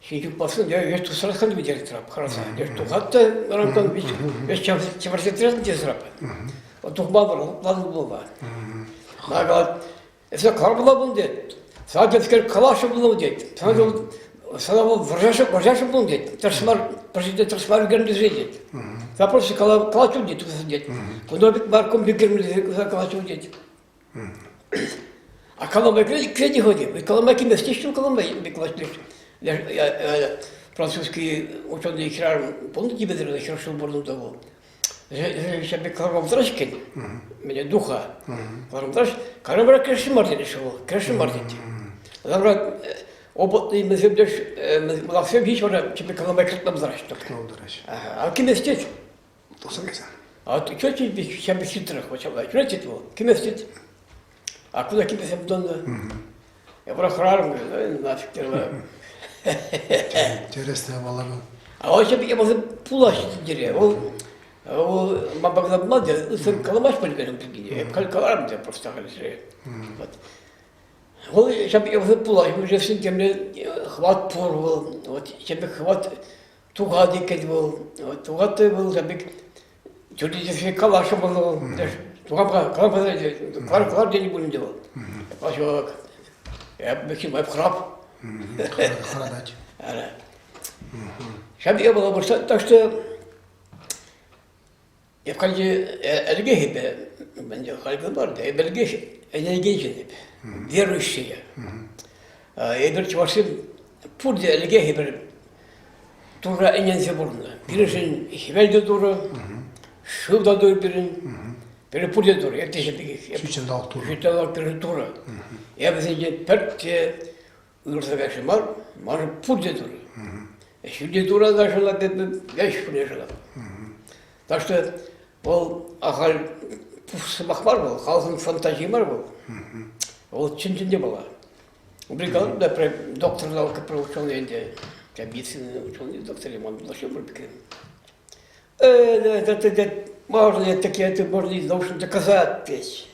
ҫинчӳк пассан тере веҫ тусрасхан витерет тӑрап хӑраса. Леш тухать та рамтан веҫ чавӑрса тӑрать те сӑрап. Тухма пур, латланӑ пулма. Мана калать, эсӗ кармала пул тет. Сана тескер калаҫу пулнӑ тет. Сана сана вӑл вӑрҫашы вӑрҫашы пулнӑ тет. Тӑрӑшмар, пӗр ҫӗрте тӑрӑшмар ӳкернӗ тет. Запрос калаҫу тет, туса тет. Кунта пек марком ӳкернӗ калаҫу тет. А Коломбай кредит ходи. Коломбай килмест теҫҫӗ Коломбай французский ученый хӗрарӑм пулнӑ типӗтӗр хӗршыв пурнӑ та вӑл. Ҫав пек кӑларма тӑрать иккен. Меня духа. Кӑларма тӑрать. Кӑларма кӗрешӗн мар тет вӑл. Кӗрешӗн мар тет. Кӑларма. Опытный мӗсем мӑлахсем ҫеҫ вара чипе калама кӑртламсараҫ. Кӑлтӑраҫ. А киместет. Тухса кайсан. А чё ҫам хитрых вот ҫапла. Чё вӑл? Киместет. А куда кимесем тоннӑ? Я вара хӑрарӑм, нафиг терла. Интересная япала. А он ҫапла япаласем пулаҫҫӗ тӗнчере. Вӑл вӑл ман пулман те, сын каламасть пуль пирки. Эп каларӑм те просто халӗ. Вот. Вӑл ҫав пек пулать, уже темле хӑват пур вӑл. Вот ҫав пек хӑват тухать иккен вӑл. Тухать вӑл ҫав пек тӳрлетсе калаҫҫӗ вӑл. Туха калар калар тенӗ пулин те вӑл. Калаҫу эп эп храп. Хӑратать. Ҫав пек было так что Эп хальхи ӗлӗкех эпӗ, ӗнтӗ халь мар, эп ӗлӗкех ӗненекен ҫын эп, верующий. Эпир чӑвашсем пурте ӗлӗкех эпир Турра ӗненсе пурӑннӑ. Пирӗншӗн хӗвел те Турӑ, шыв та Турӑ пирӗн. Пирӗн пурте Турӑ, эп те ҫын пекех. Ҫутҫанталӑк Турӑ. Ҫутҫанталӑк пирӗн Турӑ. Эп вӗсенчен пӗртте Ырса кайрӗ мар, манӑн пурте турӗ. Ҫӳлте тура та шӑлап эпӗ, ӗҫ пуне шӑлап. Так что вӑл ахаль сӑмах мар вӑл, халӑхӑн фантазии мар вӑл. Вӑл чӑн-чӑн те пала. Бригада да доктор науки пӗр ученый ӗнтӗ, медицина ученый доктор ман вообще пур пек. Это можно такие, это можно и научно доказать весь.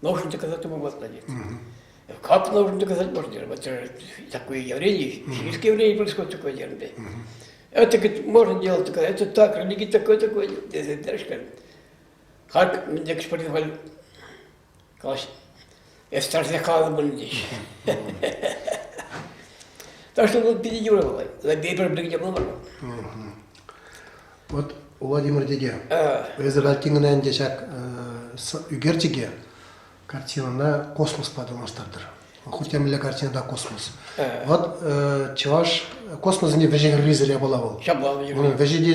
Научно доказать можно нет. Как научно доказать можно? Это такое явление, физическое явление происходит такое явление. Это, говорит, можно делать такое, это так, религия такое, такое. Знаешь, как? Как мне экспортировали, я страшно халым здесь. Так что вот передергивала. Бейпер не было. Вот Владимир тете, эсӗ картинӑна ӗнтӗ ҫак ӳкерчӗке картинӑна космоспа танлаштартӑр. Хуть те мӗнле картина та космос. Вот чӑваш космос ӗнтӗ вӗҫӗ-хӗррисӗр япала вӑл. Ҫапла. Унӑн вӗҫӗ те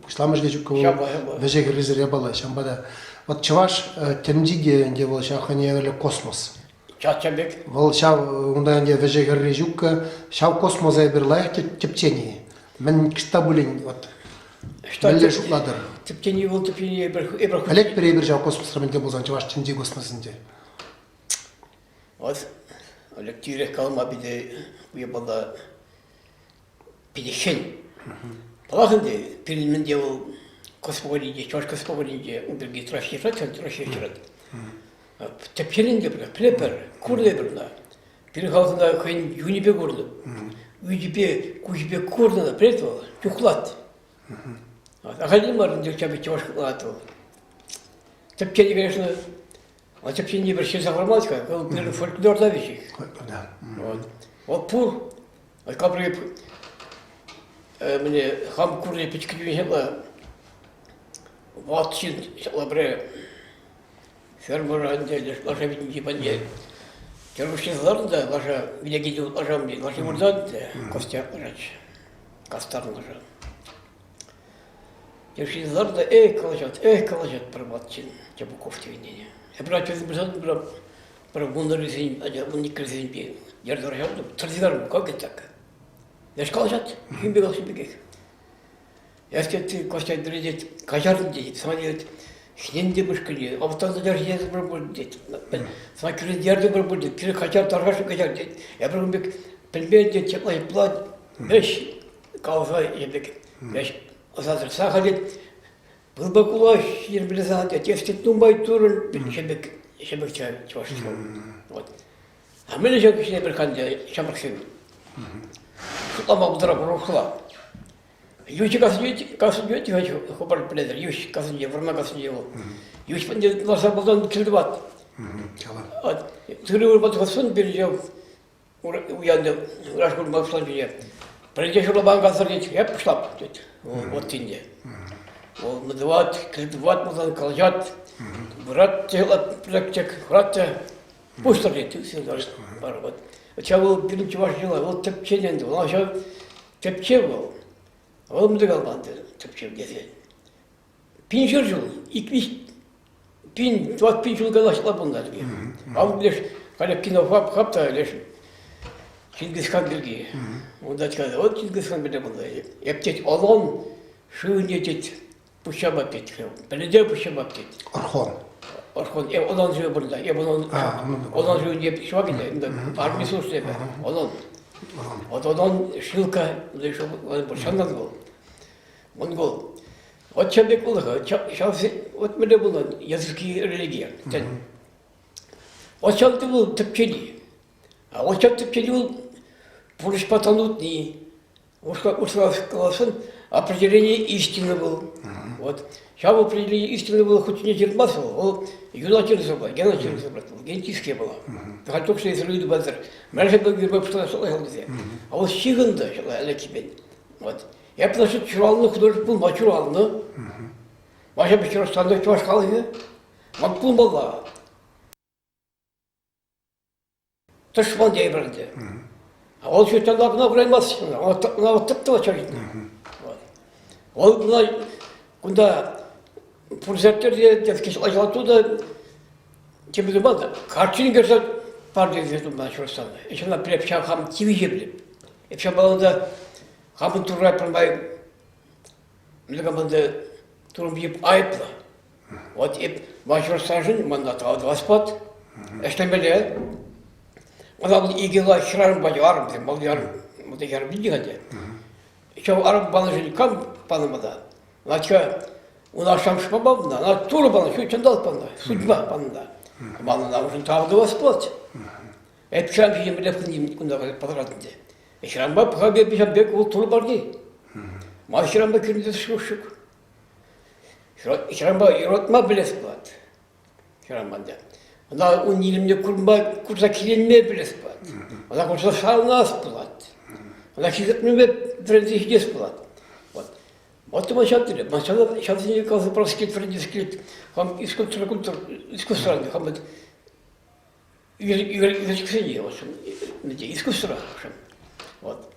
пуҫламӑшӗ те ҫуккӑ вӑл. Вӗҫӗ-хӗррисӗр япала. Ҫавӑнпа та вот чӑваш тӗнчи те ӗнтӗ вӑл ҫав хӑйне евӗрлӗ космос. Чат пек. Вӑл ҫав унта ӗнтӗ вӗҫӗ-хӗрри ҫуккӑ. Ҫав космоса эпир лайӑх тӗпчени. Мӗн ӑҫта пулин вот мӗнле шутлатӑр? Тӗпчени вӑл тӗпчени эпир эпир Пӗлетпӗр эпир ҫав космосра мӗнле пулсан чӑваш тӗнчи космосӗнче. Вот Олег тӳрех калама питӗ япала питӗ хӗн. Паллах ӗнтӗ, пирӗн мӗнте вӑл космополинче, чӑваш космополинче ун пирки тӑрӑх ҫырать, тӑрӑх ҫырать. Тӗпченӗ те пӗлетпӗр, курнӑ эпир ӑна. Пирӗн халӑхӑн хӑйӗн юнӗпе курнӑ, ӳчӗпе, куҫӗпе курнӑ та, пӗлет вӑл, чухлать. Ахальтен мар ӗнтӗ чапӗ чӑваш хыпалать вӑл. Тӗпченӗ, конечно, а тӗпчени пӗр ҫырса хӑвармасть-ха, вӑл пирӗн фольклорта веҫех. Да. Вот. Вот пур. Капри мне хам курни пӗчӗк ҫапла ват ҫын ҫапла пӗрре Фермӑра ӗнтӗ лаша витинчи патне тӗрмӗшне ларнӑ та лаша вилекен лашам лаши выртать те костяк ларать. Кастарнӑ лаша. Тӗрмӗшне ларнӑ та эх калаҫать, эх калаҫать пӗр ват ҫын Чапуков текенни. Эпир ачасем пырсан пӗр пӗр вуннӑрисен, вуниккӗрисемпе йӗр тӑрӑх тӑрса ларнӑ, как это так? Леш калаҫать, хӳм пек калаҫнӑ пекех. Эс тет, Костя тет, каҫартӑн тет, сана тет, хӗнен те пышкӑнчӗ, автан та ҫиесӗр пуль тет, сана кӳрентернӗ пуль тет, пире каҫар тархасшӑн каҫар тет. Эпир ун пек пӗлмен тет, ҫапла ҫапла ӗҫ каласа пек ӗҫ ӑсатӑрса тет, пылпа кулаҫ йӗрпелесе тет, эс тет нумай турӑн ҫемӗк ҫемӗк чӑваш Вот. А мӗн ҫак ӗҫне пӗр ҫамрӑксем шутлама пултара урӑхла. Юҫи касӑнче касӑнче хӑпар пӗлетӗр. Юҫ касӑнче, вӑрман касӑнче вӑл. Юҫ патне ларса пулсан кӗл тӑвать. Тырӑ вырма тухассан пирӗн уянды ыраш курма пуҫланчӗ. Пӗринче ҫурламан касӑр тет, эп пуҫлап тет. Вот тинде. Вӑл тӑвать, кӗл тӑвать пулсан калаҫать, вырать те, пӗрек хурать те, пуҫтӑр тет. Вот. Ҫав вӑл пирӗн чӑваш йӑла, вӑл тӗпчен ӗнтӗ. Вӑл ҫав Тӗпчев вӑл. Вӑл мӗн калман тӗпчев тесе. Пиншер ҫул, ик-виҫ пин, тӑват пин ҫул калаҫла пулнӑ. Ав леш, халӗ кинофаб хап та леш. Чингисхан пирки. Унта калать, вот Чингисхан пирки пулнӑ. Эп тет, Олон шывне тет, пуҫҫапап тет. Пӗлӗте пуҫҫапап тет. Орхон. Орхон, эп Олон шывӗ пурӑнта. Эп Олон, Олон шывне ҫӑва килнӗ. Арми службы эпӗ. Олон. Вот Олон шилка, шаннан вӑл. Монгол. Вот ҫав пек пулнӑ-ха. Ҫав вот мӗнле пулнӑ языки религия. Вот ҫав вӑл тӗпчени. А вот ҫав тӗпчени вӑл пурнӑҫпа тан утни. Каласан определение истины был. Вот. Ҫав определение истины было хоть не ҫырмас вӑл, вӑл юна ҫырса была, гена ҫырса была, генетическая была. Халь только что израиль базар. Мӗншӗн пӗлме пуҫласа тесе. А вӑл ҫыхӑннӑ ӗлӗкхипе. Вот. Я потому что ҫуралнӑ художник пулма ҫуралнӑ. Ваҫа Петрович чӑваш халӑхӗ. Ман пулмалла. Тӑшман тейӗпӗр ӗнтӗ. А вӑл ҫутталла кӑна кураймасть. Ӑна вӑл тӗп тӑвать ҫав ҫынна. Вӑл кӑна кунта пур ҫӗрте те ачалату та темӗн туман та карчин кӗрсе пар тесе туман ҫурсан. Ҫавна пӗлеп, ҫав хам тивӗҫе пӗлеп. Эп ҫавпа та хамӑн турра пӗрмай мӗнле команда турӑм айӑплӑ. Вот эп Башкортстаншӑн мана тӑвас пат. Ӗҫлемелле. Мана вӑл икӗ ла хӗрарӑм пачӗ, арӑм тем, вӑл ярӑм, вӑл ярӑм вилнӗ-ха те. Ҫав арӑм панӑшӑн кам панӑ мана? Нача ун ашшӗ-амӑшӗ панӑ, ӑна Турӑ панӑ, ҫут ҫанталӑк панӑ, судьба панӑ та. Манӑн амӑшӗн тав тӑвас пулать. Эп ҫав ҫине мӗнле кунта пӑтӑрать ӗнтӗ. Хӗрарӑмпа пӑха ҫав пек вӑл Турӑ парни. Ман хӗрарӑмпа кӳрентерес ҫук. Хӗрарӑмпа юратма пӗлес пулать. Хӗрарӑмпа ӗнтӗ. Ӑна ун илемне курма, курса киленме пӗлес пулать. Ӑна курса савӑнас пулать. Ӑна хисеплеме вӗренсе ҫитес пулать. Вот. Вот ман ҫав тӗле. Ман ҫавсене каласа парас килет, вӗрентес килет. Хам искусство, культура, искусство, хам ӳкерчӗксене, в общем, искусствӑра, в общем. Вот.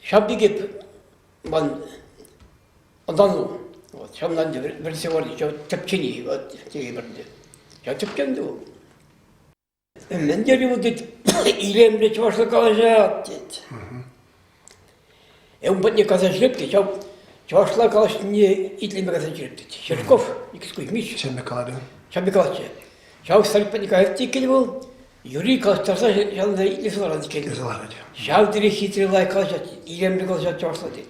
Ҫав пекех ман ӑнлану. Вот, ҫавна ӗнтӗ вӗрсе варни, ҫав тӗпчени, вот, тейӗпӗр ӗнтӗ. Ҫав тӗпчен те вӑл. Мӗн тери вӑл тет, илемлӗ чӑвашла калаҫать, тет. Ун патне кайса ҫӳреп те, ҫав чӑвашла калаҫнине итлеме кайса ҫӳреп тет. Херков, Никита Кузьмич. Ҫав пек каларӗ. Ҫав пек калатчӗ. Ҫав старик патне каять те иккен вӑл, юри калаҫтарса ҫавна итлесе ларать иккен. Итлесе ларать. Ҫав тери хитре лайӑх калаҫать, илемлӗ калаҫать чӑвашла тет.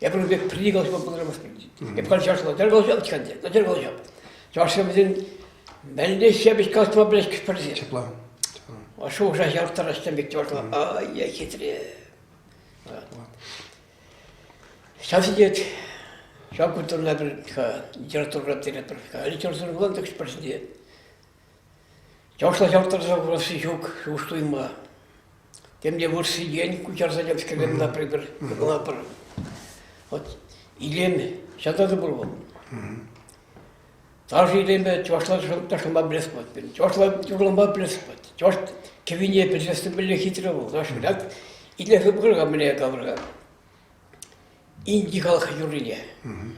Эпир ун пек пӗрре калаҫма пултараймастпӑр тет. Эп халь чӑвашла тӗр калаҫап иккен те, тӗр калаҫап. Чӑвашсем вӗсен мӗнле ҫепӗҫ калаҫма пӗлеҫ пӗрсе. Ҫапла. Шухӑша ҫавӑрттараҫ тем пек чӑвашла. Ай, хитре. Ҫав сидет, ҫав культурӑна пӗр литературӑра пӗтеретпӗр. Литература пулан тӑк пӗр сидет. Чӑвашла ҫавӑрттарса курасси ҫук, шухӑш туйма. Темле вырси ен куҫарса темскерем например, калапӑр. Вот илем ҫавна та пур вӑл. Ташӑ илемӗ чӑвашла ташлама пӗлес пулать пирӗн. Чӑвашла юрлама пӗлес пулать. Чӑваш кӗввине пӗлсессӗн мӗнле хитре вӑл. Чӑваш вылять. Итлесе пӑхӑр-ха мӗнле калӑр-ха. Инди халӑх юррине.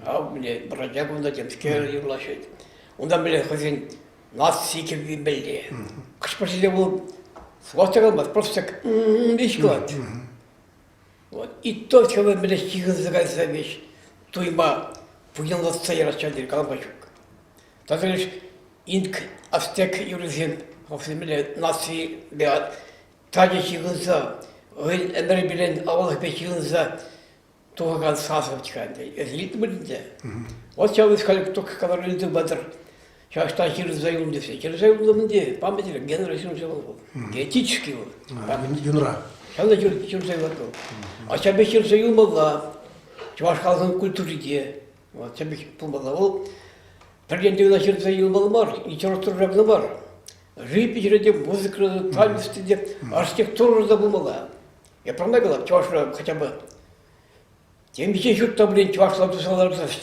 Ав мӗнле бродяг унта темскер юрлаҫҫӗ. Унта мӗнле хӑйсен наци кӗвви мӗнле. Хӑш-пӗр ҫӗрте вӑл сӑмах та калмасть, просто так веҫ калать. Вот. И то хӑвӑр мӗнле ҫыхӑнса кайса веҫ туйма пуянлатса ярать ҫав тери калама ҫук. Тата леш инк, ацтек юррисем мӗнле наципе тачӑ ҫыхӑнса, хӑйӗн ӗмӗрӗпелен аваллӑхпе ҫыхӑнса тухакан сасӑ вӗт-ха ӗнтӗ. Эсӗ илтнӗ ӗнтӗ. Вот ҫав халь только калар илтӗ батыр. Ҫак ҫырӑнса юлнӑ тесе. Ҫырӑнса юлнӑ мӗнте? Память генра ҫырӑнса юлнӑ вӑл. Генетический вӑл. Юнра. Ҫавна ҫырса юлать вӑл. А ҫав пек ҫырса юлмалла. Чӑваш халӑхӗн культури те. Вот ҫав пек пулмалла вӑл. Пӗр енте кӑна ҫырса юлмалла мар, литературӑра кӑна мар. Живопиҫре те, музыкӑра та, танецре те, архитектурӑра та пулмалла. Я пӗрмай калап, чӑвашра хотя бы темиҫе ҫурт та пулин чӑвашла туса лартасчӗ.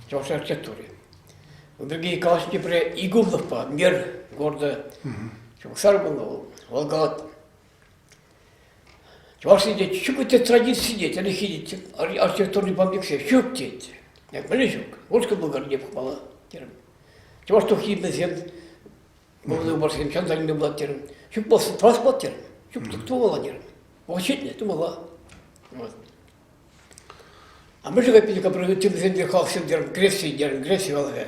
Чӑваш архитектури. Другие калаҫни пӗре Игумновпа мэр города Чебоксар пулнӑ вӑл. Вӑл калать, Чӑвашсен тет, ҫук тет традици тет, ӗлӗкхи тет, архитектурный памятниксем ҫук тет. Я мӗнле ҫук? Русская Булгария пӑхмалла терӗм. Чӑваш тухйипесем Молодой барсем ҫанталне пулать терӗм. Ҫук пулсан тӑвас пулать терӗм. Ҫук тӑк тумалла терӗм. Вӑл ҫитнӗ, тумалла. Вот. А мӗншӗн питӗ тӗмсемпе халӑхсем терӗм, Греци терӗм, Греци халӑхӗ.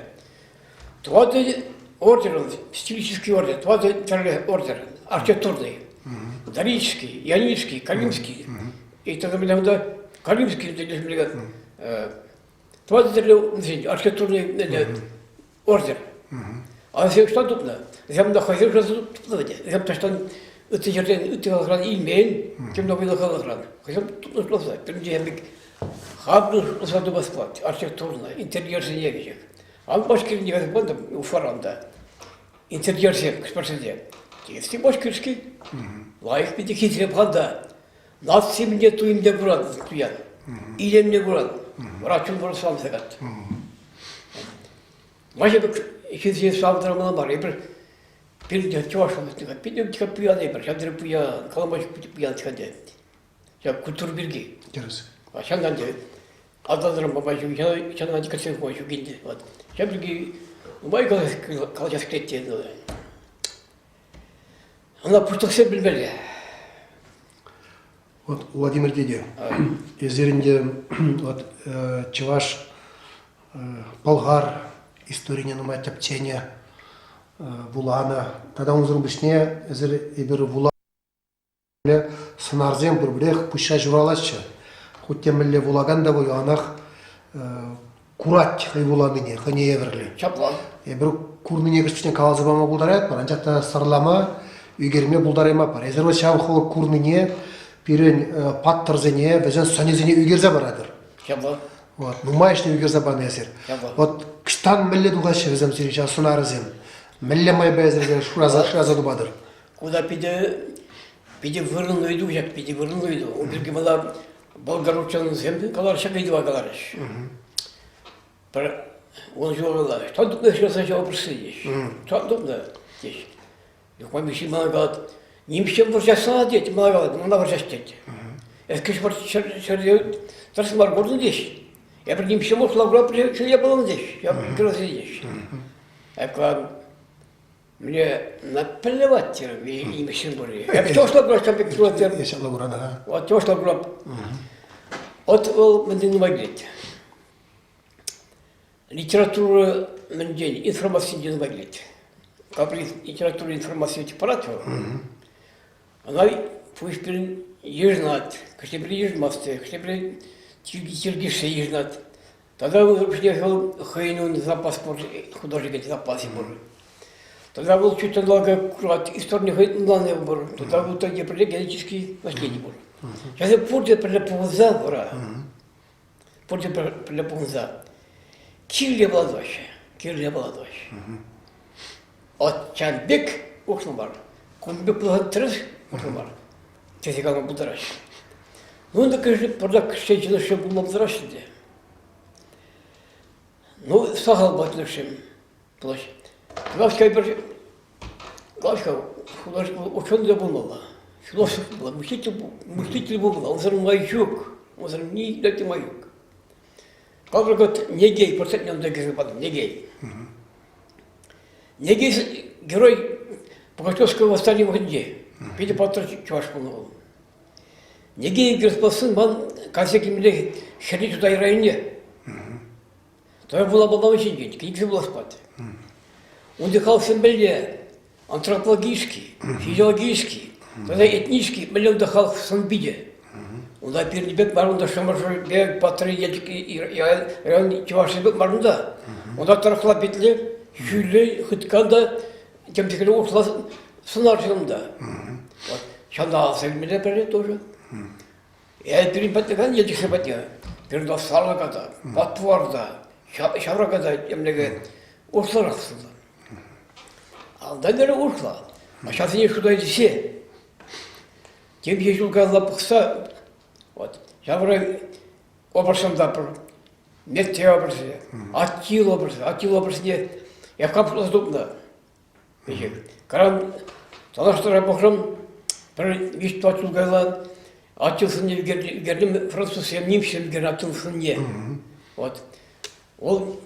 Тӑватӑ ордер, стилистический ордер, тӑватӑ тӗрлӗ ордер, архитектурный. Дорический, Ионический, Каримский. И тогда меня унта Каримский тӑватӑ тӗрлӗ архитектурный ордер. А вӗсем ӑҫтан тупнӑ? Вӗсем унта хӑйсем шыраса тупнӑ вӗт. Вӗсем таҫтан ытти ҫӗртен, ытти халӑхран илмен, тем те вӑйлӑ халӑхран. Хӑйсем тупнӑ шутласа. Пирӗн пек хаклӑ шутласа тупас пулать архитектурӑна, интерьерсене веҫех. Ан Башкирин кайса Уфаран та. Интерьерсем, кӗшпӗрсене. Тести башкирский. Лайӑх питӗ хитре пӑхан та. Наци мӗнле туйӑмне куран, туян. Илемне куран. Вара чун вӑрӑсланса кать. Маҫа пек хирсе савӑнтармалла мар. Эпир пирӗн чӑваш халӑхне питӗ пуян эпир, ҫав тери пуян, калама ҫук питӗ пуян ӗнтӗ. Ҫак культура пирки. Тӗрӗс. Ҫавна ӗнтӗ аталантарма пама ҫук, ҫавна кӗртсе хума ҫук ӗнтӗ. Вот. Ҫав пирки нумай калаҫас килет те. Ӑна пуҫлӑхсем пӗлмелле. Вот, Владимир тете, эсир ӗнтӗ вот чӑваш пӑлхар историне нумай тӗпченӗ, вуланӑ. Тата унсӑр пуҫне эсир эпир вуланӑ сӑнарсем пурпӗрех пуҫра ҫуралаҫҫӗ. Хуть те мӗнле вулакан та вӑл яланах курать хӑй вуланине, хӑйне евӗрлӗ. Ҫапла. Эпир курнине кӗскен каласа пама пултаратпӑр, анчах та сӑрлама, ӳкерме пултараймастпӑр. Эсир вӑл ҫав хӑвӑр курнине пирӗн паттӑрсене, вӗсен сӑнӗсене ӳкерсе паратӑр. Ҫапла. Вот, нумайӑшне ӳкерсе панӑ эсир. Ҫапла. Вот кӑштан мӗнле тухаҫҫӗ вӗсем сирӗн ҫав сӑнарӗсем? Мӗнле майпа эсир вӗсене шыраса, шыраса тупатӑр? Кунта питӗ, питӗ вырӑнлӑ ыйту ҫак, питӗ вырӑнлӑ ыйту. Ун пирки мана болгар ученӑсем каларӗҫ, ҫак ыйтӑва каларӗҫ. Пӗр ун ҫулла что тупнӑ шыраса ҫав пырса теҫ. Что тупнӑ теҫ. Юхма Мишши мана калать, нимӗҫсем вӑрҫасса тет, мана калать, мана вӑрҫаҫ тет. Эс кӗҫ ҫӗрте тӑрӑс мар куртӑн теҫ. Эпир нимӗҫсем урӑхла куратпӑр, ҫӗре палланӑ теҫ. Я кӗрсе теҫ. Эп калам, мне наплевать терӗм, нимӗҫсем пурри. Эп чӑвашла курас пек курас терӗм. Ҫапла куран, ага. Вот чӑвашла курап. Вот вӑл мӗнтен нумай килет. Литература мӗнтен, информацинчен нумай килет. Капри литература информаци парать вӑл. Ӑна пуҫ пирӗн йышӑнать, кӗҫӗпри йышӑнмасть, кӗҫӗпри чиркӗшсе йышӑнать. Тата вӑл вӑл хӑйӗн ун запас пур, художникӗн запасӗ пур. Тата вӑл чуть курать, историне хӑй ӑнланни пур. Тата вӑл тепӗр генетический наследие пур. Ҫавсем пурте пӗрле пухӑнса вара, пурте пӗрле пухӑнса кирлӗ пулатаҫҫӗ, кирлӗ пулатаҫҫӗ. От ҫав пек ухнӑ мар, кун пек пулсан тӗрӗс ухнӑ мар тесе калама пултараҫҫӗ. Ну, ӗнтӗ пӑртак кӗске чӑнӑшсем пулма пултараҫҫӗ те. Ну, сахал патнӑшсем пулаҫ. Главская пӗр Главская художник ученый та пулмалла, философ пулмалла, мыслитель, мыслитель пулмалла. Унсӑрӑн май ҫук. Унсӑрӑн ниепле те май ҫук. Калӑпӑр, Негей портретне унта кӗрсе патӑм, Негей. Негей герой Пугачевского восстания вӑхӑтӗнче. Питӗ паттӑр чӑваш пулнӑ вӑл. Негей ӳкерсе ман кайса килмелле Хӗрлӗ Чутай районне. Тӑван вуламалла ҫинчен, кӗнекесем вулас пулать. Унти халӑхсем мӗнле антропологический, физиологический, тата этнический мӗнле унта халӑх сӑн-пичӗ. Унта пирӗн пек мар, унта Шӑмӑршӑ пек, Паттӑр район чӑвашсем пек мар унта. Унта тӑрӑхла питлӗ, ҫӳллӗ, хыткан та темскерле урӑхла сӑнар унта. Вот. Ҫавна аса илмелле пӗрре тоже. Э, пирӗн патне кан Елчӗксем патне. Пирӗн сарлака та, патвар та, ҫаврака та темлеке урӑхларах суннӑ. Алтан вара урӑхла. Ачасене шута илсе темиҫе ҫул каялла пӑхса вот ҫавра образсем та пур. Метте образӗ, Аттил образӗ, Аттил образне яка пулса тупнӑ. Пӗчӗк. Каран танлаштара пӑхрӑм, пӗр виҫ-тӑват ҫул каялла Аттил сӑнне ӳкертӗм, французсем, нимӗҫсем ӳкернӗ Аттил сӑнне. Вот. Вӑл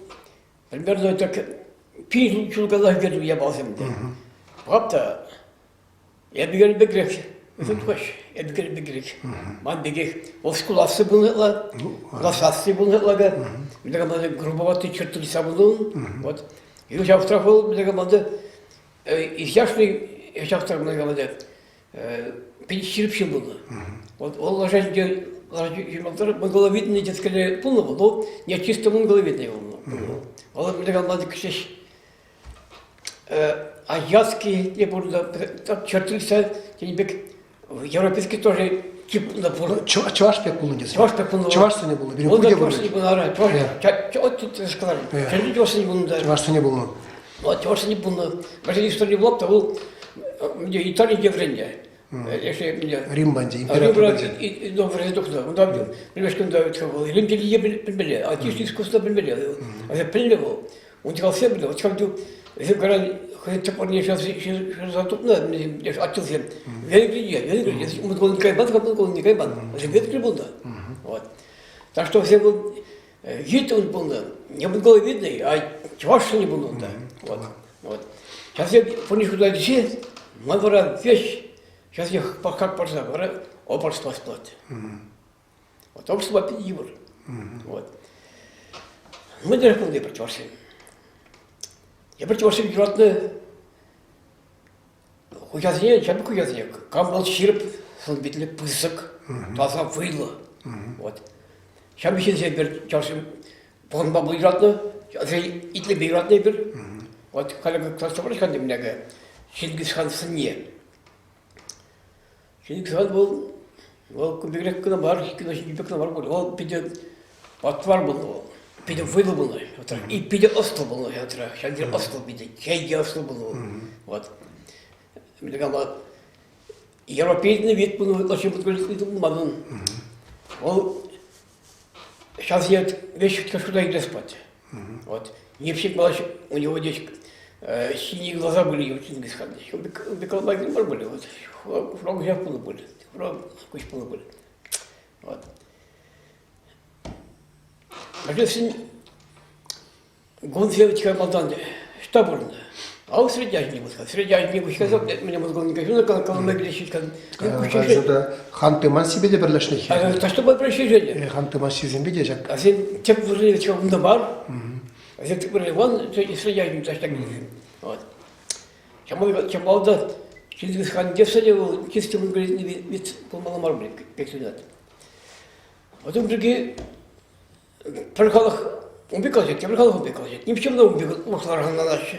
примерно так пин ҫул каялла ӳкертӗм япаласем те. Пап та, эпӗ ӳкернӗ пекрех вӗсем тухаҫҫӗ. Эпӗ пекех. Ман пекех вӑл шкул асли пулнӑ ытла, класс асли пулнӑ ытла. Мӗнле команда грубоватый черт лиса пулнӑ. Вот. И ҫав вӑл мӗнле команда изящный ҫав мӗнле команда питӗ ҫирӗп ҫын пулнӑ. Вот вӑл лаша ҫинче монголовидный тескеле пулнӑ вӑл, но не чисто монголовидный пулнӑ. Вӑл мӗнле команда кӗҫех Азиатский те пур, чертылся тенӗ пек европейский тоже тип пур. Чӑваш пек пулнӑ тесе. Чӑваш пек пулнӑ. Чӑвашсене пулнӑ. Пирӗн пурте пулнӑ. Пулнӑ. Чӑваш тут сказали. Чӑвашсене пулнӑ. Чӑвашсене пулнӑ. Вот чӑвашсене пулнӑ. Вӗсен истори булап та вӑл Италире вӗреннӗ. Рим банди, император банди. Вӗренсе тухнӑ. Унта пӗлмешкӗн вӑл Рим чӗлхине пӗлмелле, а чисто искусство пӗлмелле. Пӗлнӗ вӑл. Унччен пӗлнӗ. Вӑт вӗсем кайран хӑйсен тӗп вырӑнне шыраса тупнӑ аттилсем. Венгрие, Венгрие, Монголи кайман, Монголи кайман. Вӗсем Венгри пулнӑ. Вот. Так что вӗсем вӑл вид он пулнӑ. Не монголовидный, а чӑваш не пулнӑ унта. Вот. Вот. Сейчас я пурне шута тесе, ман вара вещь, сейчас я как парса, вара образ платит. Вот общество питӗ йывӑр. Вот. Мы даже пулнӑ эпир чӑвашсем. Эпир чӑвашсем юратнӑ хуҫасене, ҫамрӑк хуҫасене, кам вӑл ҫирӗп, сӑн-питлӗ, пысӑк, таса, вӑйлӑ. Вот. Ҫамрӑк ҫынсем эпир чӑвашсем пӑхӑнма пул юратнӑ, итлеме юратнӑ эпир. Вот халӗ класс хан темляка, Чингисхан сӑнне. Чингисхан вӑл, вӑл кун пекрех кӑна мар, кино ҫинчи пек кӑна мар пуль. Вӑл питӗ патвар пулнӑ вӑл. Питӗ вӑйлӑ пулнӑ. И питӗ ӑслӑ пулнӑ ҫав Ҫав тери ӑслӑ питӗ, чей ӑслӑ пулнӑ вӑл. Вот. Мӗнле калама, европейный вид пулнӑ, ытлашши пулман. Вӑл Сейчас я вещь шута илес пать. Вот. Не всегда у него здесь синие глаза были у Чингисхана. Бекалбайкин были. Вот. Фрог пулы были. Фрог куҫ пулы были. Вот. Соответственно, Гунсевичка малтан что пурӑннӑ? А у Средняжник высказал. Средняжник высказал, меня мозгом не кажу, Ханты-Мансипе те пӗрлешнӗ. А что было прощение? Ханты-Мансисемпе те ҫак. А сен тӗп вырӑнӗ унта мар. А сен тӗп вырӑнӗ вон Средняжник таҫта Вот. Чамалда Чингисхан десе вӑл чисто вид пулмалла мар пек туйнать. Потом другие Пӗр халӑх ун пек калаҫать, тепӗр халӑх ун пек калаҫать. Ним чем ун пек урӑхларах ӑнланаҫҫӗ.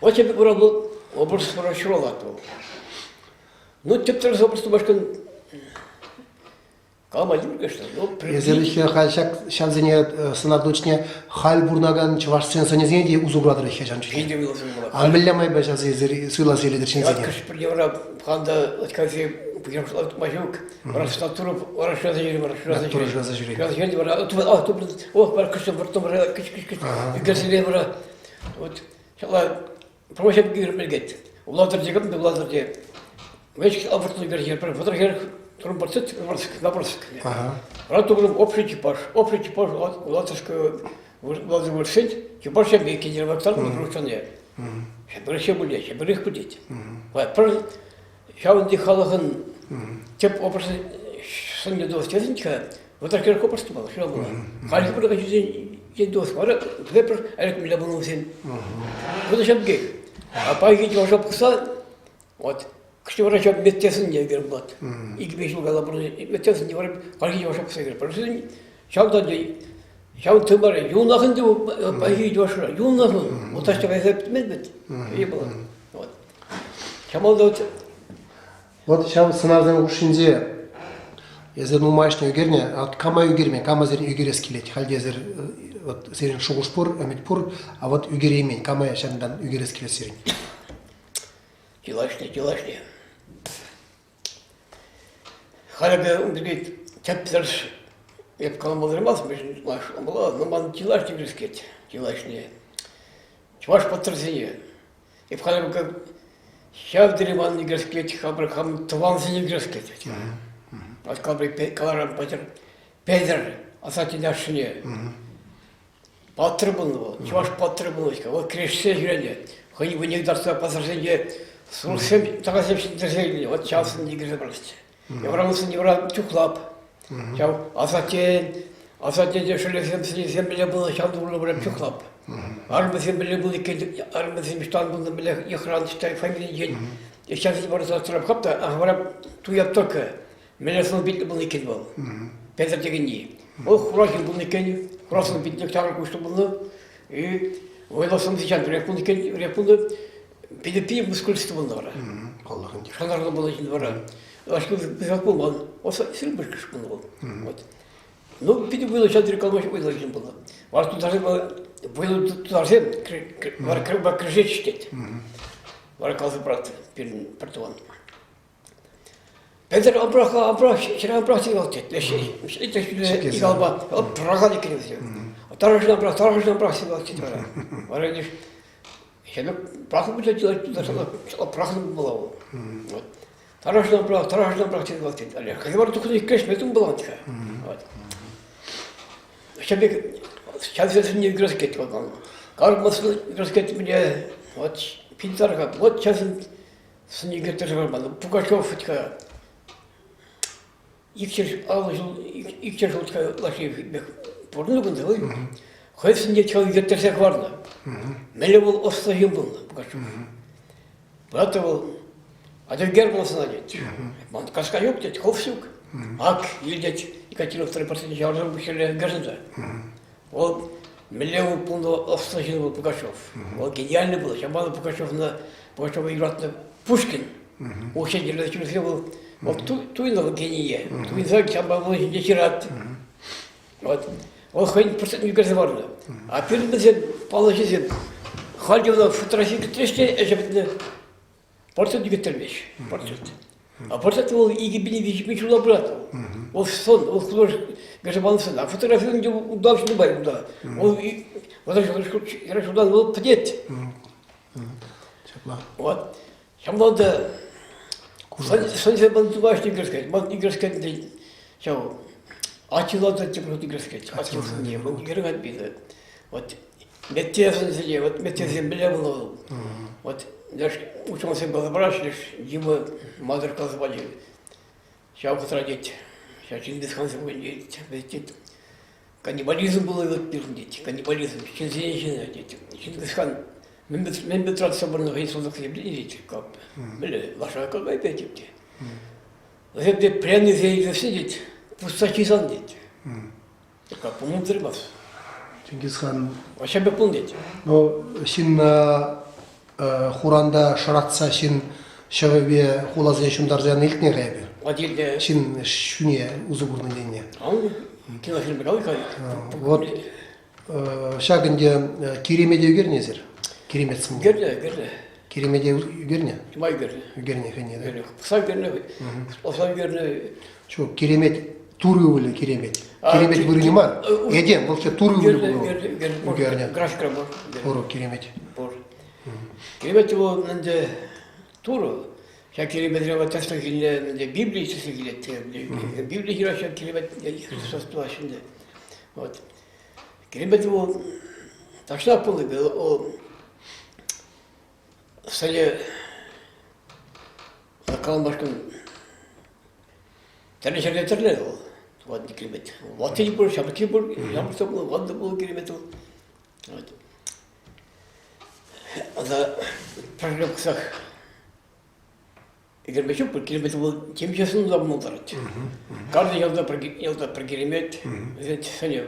Вот эпӗ кура вӑл образ вара ҫуралать вӑл. Ну, тӗп-тӗрӗс образ тумашкӑн калама йывӑр, конечно. Но Эсир еще халь ҫак ҫавсене сӑнар тучне халь пурӑнакан чӑвашсен сӑнӗсене те усӑ куратӑр ӗҫ ҫав чухне. Питӗ усӑ курать. А мӗнле майпа ҫавсене эсир суйласа илетӗр ҫынсене? Кӑшт-пӗр евра ханда откасе пуҫа ҫук. Вара статура вара шыраса ҫӳрет, вара шыраса ҫӳрет. Шыраса ҫӳрет. Шыраса ҫӳрет, вара а, о, вара кӗҫ вӑрттӑн вара кӗҫ кӗҫ кӗҫ ӳкерсе вара вот ҫапла промоҫа ӳкермелкет. Улатӑр те кӑм Улатӑр те. Веҫ вӑрттӑн ӳкерсе пӗр вӑтӑр хӗр турӑм Наборск. Вара тупрӑм общий типаж. Общий типаж Улатӑрского Улатӑр вырсен, типаж ҫемье килнӗ вӑрттан ручане. Пӗр пулет, пӗрех пулет. Пӗр Ҫавӑнти халӑхӑн тӗп образӗ сӑнне тӑвас тесен-ха, вӑтӑр хӗрӗх образ тумалла, ҫула Хальхи пыракан ҫынсен тӑвас мар, пӗр ӗлӗк мӗнле пулнӑ вӗсен. Вӑтӑр ҫав пекех. А паянхи чӑваша пӑхса, вот, кӗҫӗ вара ҫав меттесен те ӳкерӗм пулать. Икӗ ҫул калла пурӑннӑ меттесен те вара хальхи чӑваша пӑхса ӳкерӗп. Ҫавтан те ҫав тымарӗ юлнах ӗнтӗ паянхи чӑвашра, юлнах ун. Вот таҫта кайса пӗтмен вӗт. Было. Вот. Вот ҫав сӑнарсен хушшинче эсир нумайӑшне ӳкернӗ, а кама ӳкермен, кама сирӗн ӳкерес килет? Халь те эсир вот сирӗн шухӑш пур, ӗмӗт пур, а вот ӳкереймен, кама ҫакӑнтан ӳкерес килет сирӗн? Чылайӑшне, чылайӑшне. Халӗ ун пирки тӗп-тӗрӗс эп калама пултараймастӑм, но ман чылайӑшне ӳкерес килет, чылайӑшне. Чӑваш паттӑрсене Эп халӗ ҫав тери ман ӳкерес килет, хамӑр хам тӑвансене ӳкерес килет. Вот каларам пӗтӗр Петӗр асаттен ашшӗне. Паттӑр пулнӑ вӑл, чӑваш паттӑрӗ пулнӑ-ҫке. Вӑл кӗрешсе ҫӳренӗ. Хӑй вӑйне кӑтартса пасарсенче. Сурӑхсем такасем ҫитерсе илнӗ. Вот ҫавсен никӗсӗ пулать. Евраусен евра чухлап. Ҫав асаттен, асаттен шӗлесем сӗнесем мӗнле пулнӑ, ҫав урлӑ пӗрем чухлап. Армӑсем мӗнле пулнӑ иккен, армӑсем ӑҫтан пулнӑ, мӗнле йӑхран, ӑҫта фамилинчен. Ҫав парса тӑрап та, а вара туяп только. Мӗнле сӑн питлӗ пулнӑ иккен вӑл. Петӗр текенни. Вӑл хура ҫын пулнӑ иккен, хура сӑн питлӗ чарӑк куҫлӑ пулнӑ. И вӑйлӑ сӑн ҫан пӗрех пулнӑ иккен, пӗрех пулнӑ. Питӗ питӗ мускулистый пулнӑ вара. Паллах ӗнтӗ. Шанарлӑ пулнӑ ҫын вара. Ашкы пысӑк пулман. Сырым пышкӑш пулнӑ вӑл. Вот. Ну, питӗ вӑйлӑ ҫав тери калма вӑйлӑ ҫын пулнӑ. Вара тутарсем вӑйлӑ тутарсем вара крышечь тет. Вара каласа парать пирӗн пӗртӑван. Петӗр обраха обрах ҫӗре обрах тет тет. Икалпа праха иккен вӗсем. Тарӑшна обрах, тарӑшна обрах тет вара. Вара Хӗлӗ прахӑ пулса прахӑ пулмалла вӑл. Вот. Тарашна прах, тарашна прах тет вӑл тет. Хӑй вара тухнӑ иккӗш тум пулать-ха. Вот. Ҫав пек ҫав сӗсӗне ӳкерес кет вӑл. Кармаслы ӳкерес кет мне вот пинтарга. Вот сейчас сӗне ӳкерттерсе барман. Пугачев хоть-ка 250 ҫул 200 ҫул ытлашши пек пурӑннӑ кунта вӑл. Хӑй сӗнче чӑл ӳкерттерсе хӑварнӑ. Мӗнле вӑл ӑслӑ ҫын пулнӑ Пугачев. Брат вӑл Адельгер пулса тет. Ман каска ҫук тет, хов ҫук. Ак илтет Екатерина второй патшине ҫавӑрса пуҫӗлле ӳкернӗ. Вӑл мӗнле вӑл пулнӑ ӑслӑ ҫын вӑл Пугачев. Вӑл гениальный был. Ҫапах Пугачевна Пугачева юратнӑ Пушкин. Укҫа кирлӗ чухне вӑл вӑл туйнӑ вӑл гение. Туйса ҫавӑнпа вӑл ҫинче ҫырать. Вот. Вӑл хӑйӗн пурсетне ӳкерсе парнӑ. А пирӗн вӗсем, паллӑ ҫынсем, халь те ӑна фотографи кӗтрӗҫ те ӗҫӗ пӗтнӗ. Портрет ӳкерттермест. Портрет. А портрет вӑл 2003 ҫула пырать. Вӑл сон, вӑл художник Герман сын. А фотографи ӗнтӗ удав нумай унта. Вӑл вӑтам ҫултан вӑл пӗтет. Ҫапла. Вот. Ҫавӑнпа та сӑнсем ман тупаҫ ӳкерскет. Ман ӳкерскет ҫав Атила та тепӗр хут ӳкерскет. Атил сӑнне ман ӳкеркет питӗ. Вот Метте сӑнсене, вот меттесем мӗнле пулнӑ вӑл. Вот леш ученӑсем каласа параҫҫӗ, леш Дима Мазур каласа пачӗ. Ҫав вӑхӑтра тет, ҫав Чингисхансем тет, каннибализм пулнӑ вӑл пирӗн тет, каннибализм, ҫынсене ҫинӗ тет. Чингисхан мӗнпе тӑратса пурӑннӑ хӑй салтаксене пӗлнӗ тет, мӗнле лаша какай тет. Вӗсем те пленныйсене илсе тет, пусса чысан тет. По-моему, взрывался. Чингисхан. Вообще пек пулнӑ тет. Ну, ҫынна хуранта шӑратса ҫын ҫӑвӗпе хуласене ҫунтарса янӑ илтнӗ-ха эпӗ. Владимир Ҫын ҫӳне усӑ курнӑ тенине. Кинофильм калай Вот ҫак ӗнтӗ Киремете ӳкернӗ эсир? Киремет сӑнне. Ӳкернӗ, ӳкернӗ. Киремете ӳкернӗ? Нумай ӳкернӗ. Ӳкернӗ хӑйне, да? Пӑхса ӳкернӗ, пӑхса ӳкернӗ. Ҫук, Киремет Тур ывӑлӗ Киремет. Киремет вырӑнӗ мар. Этем, вӑл Тур ывӑлӗ пулнӑ. Ӳкернӗ. Графикра пур. Пур Киремет. Пур. Киремет вӑл ӗнтӗ Турӑ. Ҫак Киреметре вӑл тӗслӗх илнӗ ӗнтӗ Библи тӗслӗх илет. Библи ҫыраҫҫӗ Киремет Христос тӑваҫҫӗ ӗнтӗ. Вот. Киремет вӑл ташла пулнӑ вӑл сӗлӗ каламашкӑн Тӗрлӗ ҫӗрте тӗрлӗ вӑл. Ватӑ киремет. Ватти пур, ҫамрӑкки пур, ҫамрӑк та пур, ватӑ пур киремет вӑл. Вот. Ӑна пӗрле пӑхсах ӳкерме ҫук пуль, киремет вӑл темиҫе сӑн та пултарать. Каждый ялта пӗр, ялта пӗр киремет, вӗсен сӑнӗ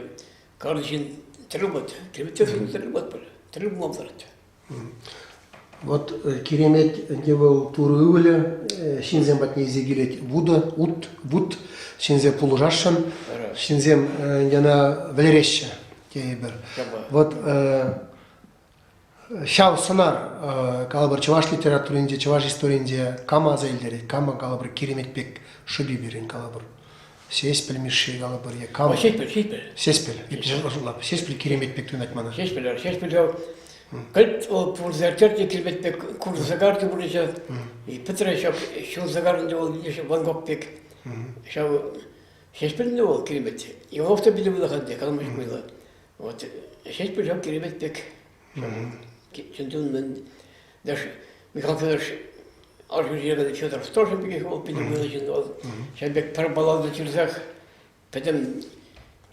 каждый ҫын тӗрлӗ пулать. Киремет те сӑнӗ тӗрлӗ пулать пуль, тӗрлӗ пулма пултарать. Вот Киремет ӗнтӗ вӑл Турӑ ывӑлӗ ҫынсем патне илсе килет вутӑ, ут, вут ҫынсем пулӑшасшӑн. Ҫынсем ӗнтӗ ӑна вӗлереҫҫӗ тейӗпӗр. Вот ҫав сӑнар, калӑпӑр, чӑваш литературинче, чӑваш историйӗнче кама аса илтерет, кама, калӑпӑр, Киремет пек шӑпи пирӗн, калӑпӑр. Ҫеҫпӗл Мишши калӑпӑр е кам? Ҫеҫпӗл, Ҫеҫпӗл. Ҫеҫпӗл. Эп Ҫеҫпӗл киремет пек туйӑнать мана. Ҫеҫпӗл, Ҫеҫпӗл ҫав кӗлт вӑл пурсертер те киремет пек курса карчӗ пурнӑҫа. И пӗтрӗ ҫав ҫулса карнӑ вӑл Ван Гог пек. Ҫав Ҫеҫпӗл ӗнтӗ вӑл киремет. Иванов та питӗ вылахан те, калама ҫук вӑйлӑ. Вот Ҫеҫпӗл ҫав киремет пек. Чӑн-чӑн мӗн даже Михаил Федорович. Арҫури Федоров тоже пекех вӑл питӗ вӑйлӑ ҫын вӑл. Ҫав пек пӗр баллада ҫырсах пӗтӗм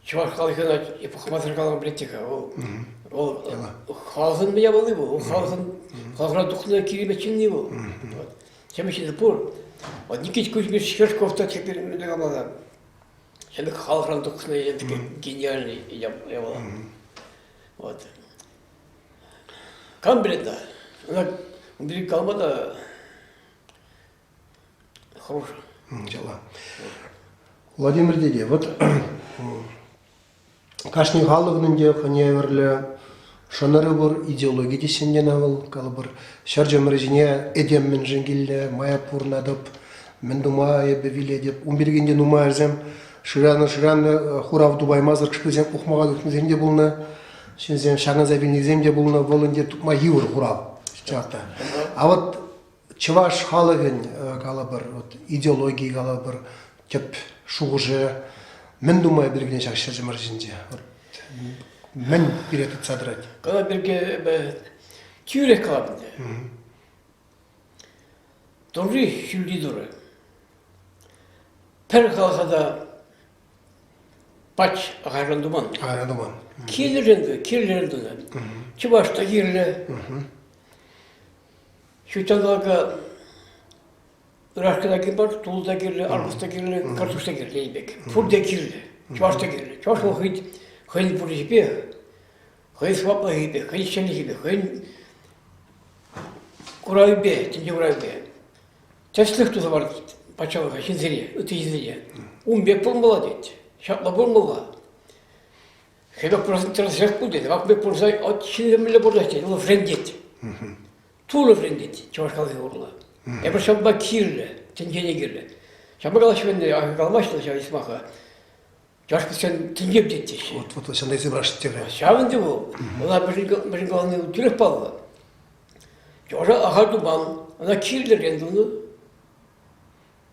чӑваш халӑхӗ пӑхмасӑр калама пӗлет-ха. Вӑл вӑл халӑхӑн мӗн япали вӑл, вӑл халӑхӑн халӑхран тухнӑ киремет ҫынни вӑл. Ҫемӗ ҫынни пур. Вот Никита Кузьмич Хершков та теперь мӗнле калама Ҫав пек халӑхран тухнӑ гениальный япала. Вот. Кам пӗлет та, ӑна ун пирки калама та хӑрушӑ. Дела. Владимир тете, вот кашни халӑхӑн ӗнтӗ хӑйне евӗрлӗ шӑнӑрӗ пур, идеологи теҫҫӗ ӗнтӗ ӑна вӑл, калӑпӑр, ҫӗр чӑмӑрӗ ҫине этем мӗншӗн килнӗ, мая пурӑнатӑп, мӗн тума эпӗ вилетӗп. Ун пирки ӗнтӗ нумайӑшсем шыранӑ-шыранӑ хурав тупаймасӑр кӑшкӑрсем ухмаха тухнисем те пулнӑ. Ҫынсем ҫакӑнса вилнисем те пулнӑ, вӑл ӗнтӗ тупма йывӑр хурав чӑнах та. А вот чӑваш халӑхӗн, калӑпӑр, вот идеологи калӑпӑр, тӗп шухӑшӗ мӗн тума пирки ҫак ҫӗршывӑмӑр ҫинче? Вот мӗн пире тытса тӑрать? Кала пирки эпӗ тӳрех калап ӗнтӗ. Турри ҫӳлти Турӑ. Пӗр халӑха та пач ахальрен туман. Ахальрен туман. Кирлӗрен, кирлӗрен тунӑ. Чӑваш та кирлӗ. Ҫут ҫанталӑка ыраш кӑна кирлӗ мар, тул та кирлӗ, арпус та кирлӗ, картош та кирлӗ пек. Пурте кирлӗ. Чӑваш та кирлӗ. Чӑваш вӑл хӑй хӑйӗн пурнӑҫӗпе, хӑйӗн сӑваплӑхӗпе, хӑйӗн ҫӗнӗлӗхӗпе, хӑйӗн куравӗпе, тӗнче куравӗпе тӗслӗх туса парать патшалӑха, ҫынсене, ытти ҫынсене. Ун пек пулмалла тет. Ҫапла пулмалла. Хӗрӗх процент тӗрӗсрех пул тет. Вак пек пулса от ҫынсем мӗнле пурӑнаҫ тет, вӑл вӗрентет. Турӑ вӗрентет чӑваш халӑхӗ урлӑ. Эпир ҫавӑнпа кирлӗ, тӗнчене кирлӗ. Ҫавӑнпа калаҫҫӗ ӗнтӗ, каламаҫҫӗ ҫав сӑмаха. Чӑваш пӗтсен тӗнче пӗтет теҫҫӗ. Вот, вот ҫантайсем те. Ҫавӑн те вӑл. Ӑна пӗшӗн калани тӳрех паллӑ. Чӑваша ахаль туман, ӑна кирлӗрен тунӑ.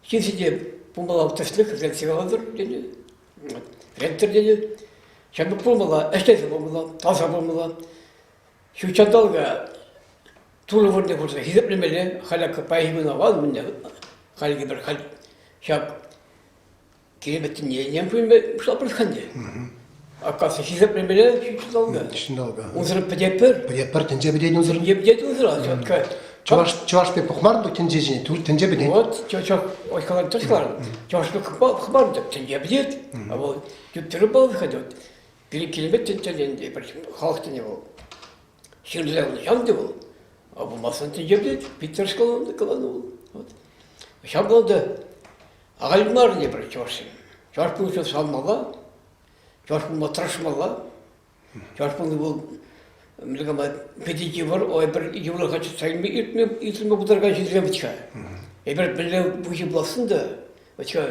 Ҫынсене пулмалла тӗслӗх вӗрентсе калатӑр тенӗ. Вӗренттӗр тенӗ. Ҫамрӑк пулмалла, ӗҫлесе пулмалла, таса пулмалла. Ҫут ҫанталӑка Турӑ вырӑнне хурса хисеплемелле. Халь акӑ паянхи кун аван мӗнле халь пӗр халь ҫак Кирепет тӗнне пуҫлапӑр-ха ӗнтӗ. Оказывается, хисеплемелле ҫутҫанталӑка. Ҫутҫанталӑка. Унсӑрӑн пӗтетпӗр. Пӗтетпӗр, тӗнче пӗтет унсӑр. Тӗнче пӗтет унсӑр. Чӑваш, чӑваш пек пӑхмар тӑк тӗнче ҫине, тӗнче пӗтет. Вот, ой, калан, тӗрӗс каларӑн. Чӑваш пек пӑхмар тӑк тӗнче пӗтет. А вӑл тӳп-тӳрӗ паллӑ идет. Пире килмет тӗнче пӗр халӑх тӗнӗ вӑл. Ҫырса янтӑ вӑл. А пулмасан тӗнче пӗтет. Пит тӗрӗс каланӑ вӑл. Вот. Ҫапла та Ахаль мар эпир чӑвашсем. Чӑваш пулӑшса салмалла, чӑваш пулма тӑрӑшмалла. Чӑваш пулни вӑл мӗнле калама, питӗ йывӑр, ой, пӗр йывӑрлӑха чӑтса илме иртме, иртме пултаракан ҫынсем вӗт-ха. Эпир мӗнле выҫӑ пулассын та вӗт-ха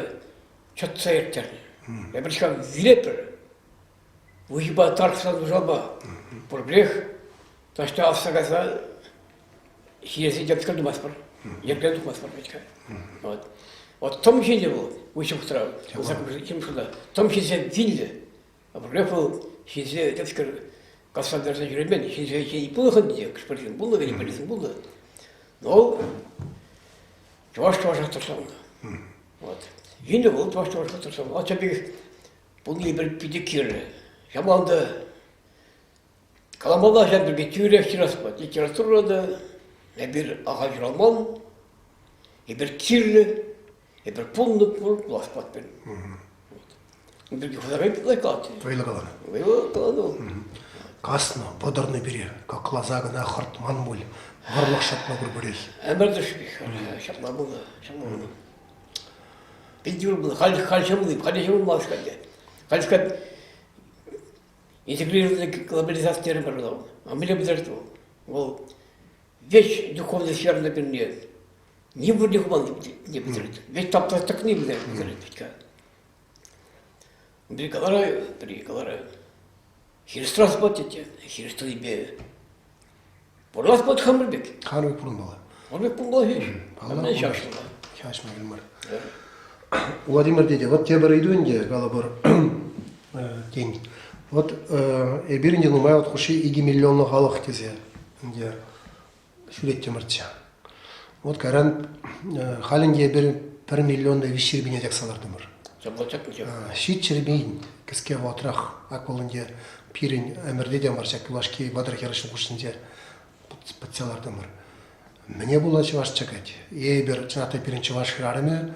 чӑтса ирттернӗ. Эпир-ха вилетпӗр. Выҫӑпа тарӑхса нушапа. Пурпӗрех таҫта асса кайса ҫиесе тӗпскер тумастпӑр. Йӗрке тухмастпӑр вӗт-ха. Вот. Вот тӑм ҫинӗ вӑл уҫӑ вӑхӑтра, шута. Тӑм ҫисе вилнӗ. А пӗрлех вӑл ҫисе тӗпскер касса персе ҫӳремен. Ҫисе ҫи пулнӑ ӗнтӗ, кӑшпӗр ҫын пулнӑ, вилӗ пулнӑ. Но чӑваш чӑвашах тӑрса унта. Вот. Вилнӗ вӑл чӑваш чӑвашах тӑрса. Ача пек пулни пӗр питӗ кирлӗ. Ҫапла та Каламалла ҫав пирки тӳрех ҫырас пулать. Литература та эпир ахаль ҫуралман, эпир кирлӗ, эпир пулнӑ пур, пулас пулать пирӗн. Вот. Пирки хусарай калать. Вӑйлӑ каланӑ. Вӑйлӑ каланӑ. Каснӑ, вӑтӑрнӑ пире, кӑкласа кӑна хӑртман пуль, вӑрлӑх шӑтнӑ пурпӗрех. Ӗмӗр тӑршшӗпех ҫапла пулнӑ, ҫапла пулнӑ. Питӗ йывӑр пулнӑ. Халь, халь ҫӑмӑл, халь ҫӑмӑл мар халь. Халь Интегрированный глобализаци терӗмӗр вӑл. А мӗнле пӗлтерет вӑл? Вӑл весь духовный сферӑна пирне ним вырӑнне хуман не пӗлтерет. Весь таптаса тӑкни пӗлтерет вӗт-ха. Пӗри каларӗ, пӗри каларӗ. Хирӗҫ тӑрас пулать тет. Хирӗҫ тӑнипе пурӑнас пулать хамӑр пек. Хамӑр пек пурӑнмалла. Хамӑр пек пурӑнмалла ҫеҫ. Паллах. Ҫашмалла. Ҫашмалла мар. Владимир тете, вот тепӗр ыйту ӗнтӗ, калӑпӑр, тен. Вот эпир ӗнтӗ нумай вот хушши 2 миллионлӑ халӑх тесе ӗнтӗ ҫӳреттӗмӗрччӗ. Вот кайран халь ӗнтӗ эпир пӗр миллион та виҫҫӗр пине чакса лартӑмӑр. Ҫапла чакнӑ. 700 пин кӗске вӑхӑтрах ак вӑл ӗнтӗ пирӗн ӗмӗрте те мар ҫак юлашки вӑтӑр-хӗрӗх ҫул хушшинче пӗтсе лартӑмӑр. Мӗне пула чӑваш чакать? Эпир, чӑнах та пирӗн чӑваш хӗрарӑмӗ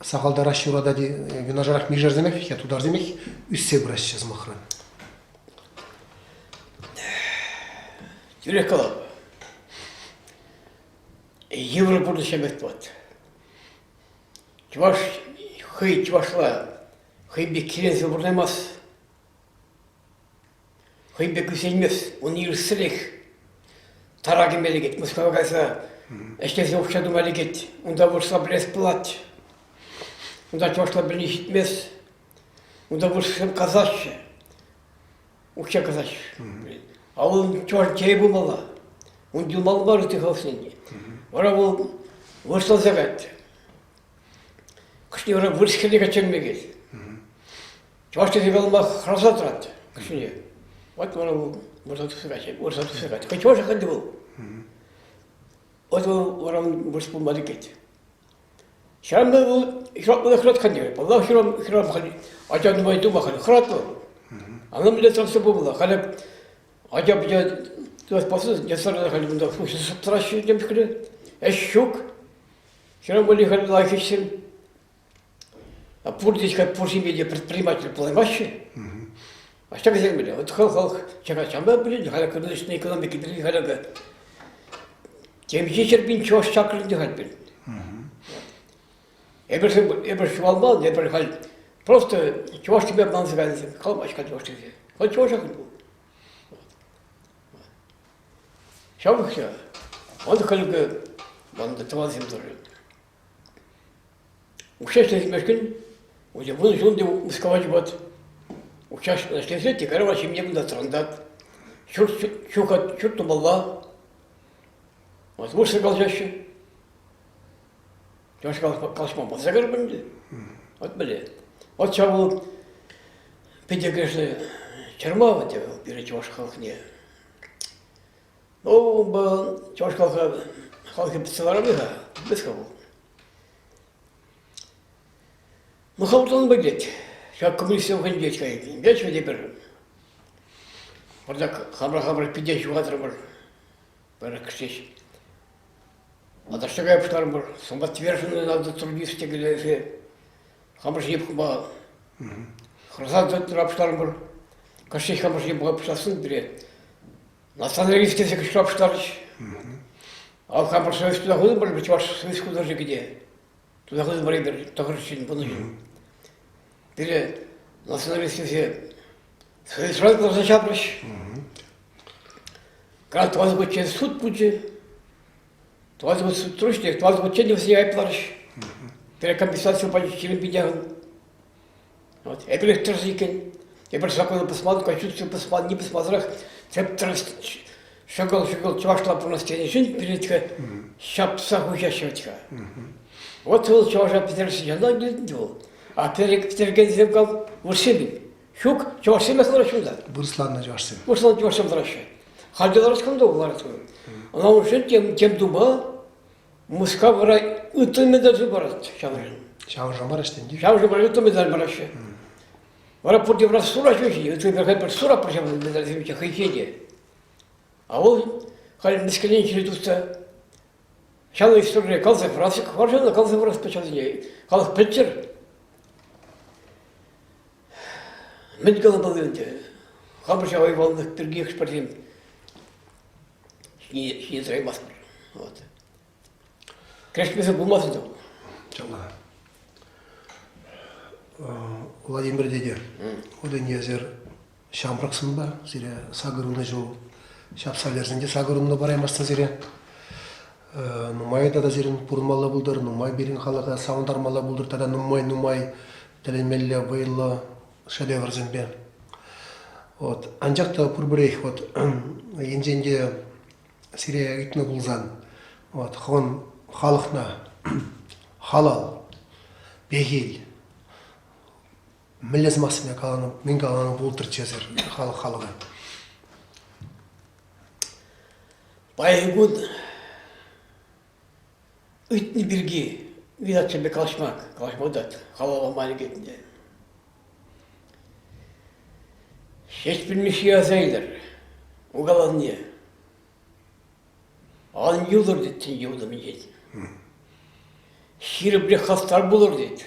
сахалтарах ҫуратать, юнашарах мишерсемех, тутарсемех ӳссе пыраҫҫӗ сӑмахран. Тӳрех калап. Йывӑр пурнӑҫ ӗмӗт тӑвать. Чӑваш хӑй чӑвашла хӑй пек киленсе пурӑнаймасть. Хӑй пек ӳсеймест. Ун ирсӗрех тара кӗме лекет. Мускава кайса ӗҫлесе укҫа тума лекет. Унта вырӑсла пӗлес пулать. Унта чӑвашла пӗлни ҫитмест. Унта вырӑссем касаҫҫӗ. Укҫа касаҫҫӗ. А вӑл чӑваш чей пулмалла. Ун юлмалла мар ытти халӑхсен. Вара вӑл вырӑсланса каять. Кӑшне вара вырӑс хӗрне качча килме Чӑваш тесе калама хӑраса тӑрать кӑшне. Вот вара вӑл вырса тухса каять, вырса тухса каять. Хӑй чӑваш ӗнтӗ вӑл. Вот вӑл вара вырӑс пулма лекет. Ҫавӑнпа вӑл хӑратмалла хӑрат халь. Паллах, хӗрарӑм халь ача нумай тума халь хӑрат вӑл. Ана мӗнле тӑрса пулмалла. Халӗ ача-пӑча тӑвас пулсан ясарда халь кунта хушса тӑраҫҫӗ тем чухлӗ. Ӗҫ ҫук. Хӗрарӑм валли халь лайӑх ӗҫсем. А пурте пур ҫемье те предприниматель пулаймаҫҫӗ. Ӑҫта кӗсен мӗнле? Вот халӑх чакать. Ҫавӑнпа пӗлет, халӗ рыночная экономика пирки халӗ темиҫе ҫӗрпин чӑваш чакрӗ те халь пирӗн. Эпир, эпир ҫуралман, эпир халь просто чӑваш теме манса кайнӑ, калмасть халь чӑваш тесе. Халь чӑвашах пул. Ҫавӑх я. Он халь ман тӑвансем тоже. Укҫа ӗҫлесмешкӗн вунӑ ҫул ӗнтӗ Мускава чупать. Укҫа ӗҫлесе те кайран ҫемье кунта тӑрантать. Ҫурт ҫук, ҫурт тумалла. Вот вырӑсла калаҫаҫҫӗ. Чӑваш калаҫма пулса кайрӑм ӗнтӗ. Вот мӗнле. Вот ҫав вӑл питӗ, конечно, чӑрмав ӗнтӗ вӑл пире чӑваш халӑхне. Ну, унпа чӑваш халӑхӗ халӑхӗ пӗтсе лармӗ-ха, пӗтмест-ха вӑл. Ну, хавхаланма килет. Ҫак коммунистсем хӑйӗнче каять. Вӗт эпир пӑртак хамӑр-хамӑр пите ҫухатрӑмӑр. Пӗр кӗҫех аташса кая пуҫларӑмӑр. Самоотверженный надо трудиться текелесе хамӑр ҫине пӑхма хӑраса тӑра пуҫларӑмӑр. Кӗҫех хамӑр ҫине пӑха пуҫлассӑн пире националист тесе кӑшкӑра пуҫларӗҫ. Ал хамӑр совет туса хутӑмӑр, чӑваш совет художникӗ те. Туса хутӑмӑр эпир тӑхӑр ҫын пынӑ ҫын. Пире националист тесе советран кӑларса ҫапрӗҫ. Кӑна тӑватӑ хутчен суд пулчӗ. Тӑватӑ хут суд турӗҫ те, тӑватӑ хутчен те вӗсене айӑпларӗҫ. Пире компенсаци пачӗҫ ҫирӗм пин яхӑн. Вот. Эпир тӗрӗс иккен. Эпир закона пӑсман, конституци пӑсман, ни пӑсмасӑрах тӗп тӗрӗс шӑкӑл-шӑкӑл чӑвашла пурӑнас тенӗ ҫын пире ҫапса хуҫаҫҫӗ вӗт-ха. Вот вӑл чӑваша пӗтерсе янтан килет вӑл. А пӗтерекенсем кал вырӑссем Ҫук, чӑвашсемех лараҫҫӗ унта. Вырӑсланнӑ чӑвашсем. Вырӑсланнӑ чӑвашсем лараҫҫӗ. Халь те ларас кунта ларать. Ӑна уже тем, тем тума Мускав вара ылтӑн медаль парать ҫавӑншӑн. Ҫавӑншӑн параҫ тенки. Ҫавӑншӑн парать ылтӑн медаль параҫҫӗ. Вара пурте вара сура ҫӳҫи, ылтӑн медаль пӗр сура пӗр ҫавӑн медальсем хӑйхе те. А вӑл халь мӗскӗнен чире тухса ҫавӑн историре калса хӑварас, хӑваршӑн калса хӑварас ҫавсене. Халӑх пӗлччӗр. Мӗн каламалли ӗнтӗ? Хамӑр ҫав айванлӑх пирки хӑш-пӗрсем ҫине тӑраймастпӑр. Вот. Кӗрешмесӗр пулмасть ӗнтӗ вӑл. Ҫапла. Владимир тете, вот ӗнтӗ эсир ҫамрӑксӑн сире сакӑруннӑ ҫул ҫапса лерсен те сакӑруннӑ параймастӑн сире. Нумай тата сирӗн пурӑнмалла пултӑр, нумай пирӗн халӑха савӑнтармалла пултӑр тата нумай-нумай тӗлӗнмелле вӑйлӑ шедеврсемпе. Вот. Анчах та пурпӗрех вот енчен те сире ыйтнӑ пулсан, вот хӑвӑн халӑхна халал, пехил, мӗнле сӑмахсене каланӑ, мӗн каланӑ пултӑрччӗ эсир халӑх халӑха? Паянхи кун. Ыйтни пирки ыйтатчӗ калаҫма, калаҫма ыйтать, халаллама лекет ӗнтӗ. Ҫеҫпӗл Мишши аса илӗр, укаланне. Ан юлӑр тет тӗнче утӑмӗнчен. Ҫирӗплӗх хастар пулӑр тет.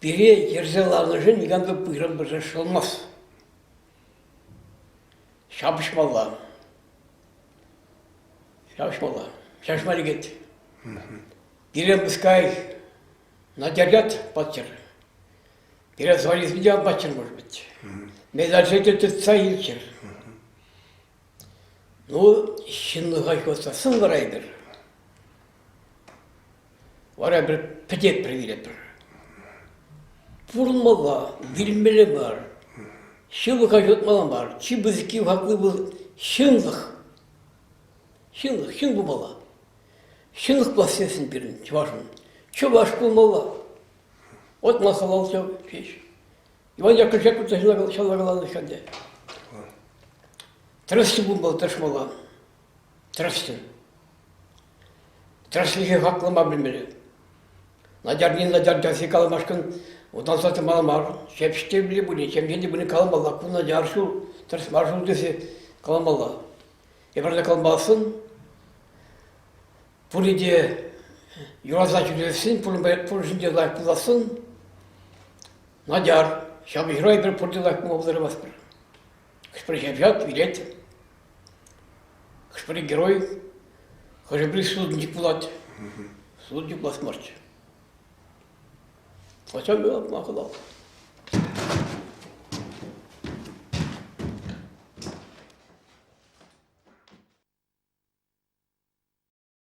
Пире йӗрсе ларнӑшӑн никам та пуҫран пырса шӑлмасть. Ҫапӑҫмалла. Ҫапӑҫмалла. Ҫапӑҫма лекет. Пире пускай надярят паччӑр. Пире звонить те паччӑр, может быть. Медальсе те тытса илччӗр. Ну, ҫынлӑха ҫухатсассӑн вара эпир. Вара эпир пӗтетпӗр вилетпӗр. Пурӑнмалла, вилмелле мар. Ҫылӑха ҫутмалла мар. Чи пысӑкки хакли вӑл ҫынлӑх. Ҫынлӑх, ҫын пулмалла. Ҫынлӑх пулас тесен пирӗн, чӑвашӑн. Чӑваш пулмалла. Вот ман халал ҫеҫ. Иван Яковлевич Яковлевич ҫалла каланӑ ӗнтӗ. Тӗрӗслӗ пулмалла, тӑрӑшмалла. Тӗрӗслӗ. Тӗрӗслӗхе хаклама пӗлмелле. Начарне начар тесе каламашкӑн уталса тӑмалла мар. Ҫепӗҫ те пулин, ҫемҫе те пулин каламалла. Ку начар ҫул, тӗрӗс мар ҫул тесе каламалла. Эпир те каламастӑн. Пурне те юратса ҫӳресен, пур ҫинче лайӑх пулассӑн, начар. Ҫапӑҫура эпир пурте лайӑх пулма пултараймастпӑр. Хӑш-пӗр ҫапҫат вилет, хӑш-пӗр герой, хӑшӗ-пӗри сутӑнчӑк пулать. Сутӑнчӑк пулас марччӗ. Ачам махалал.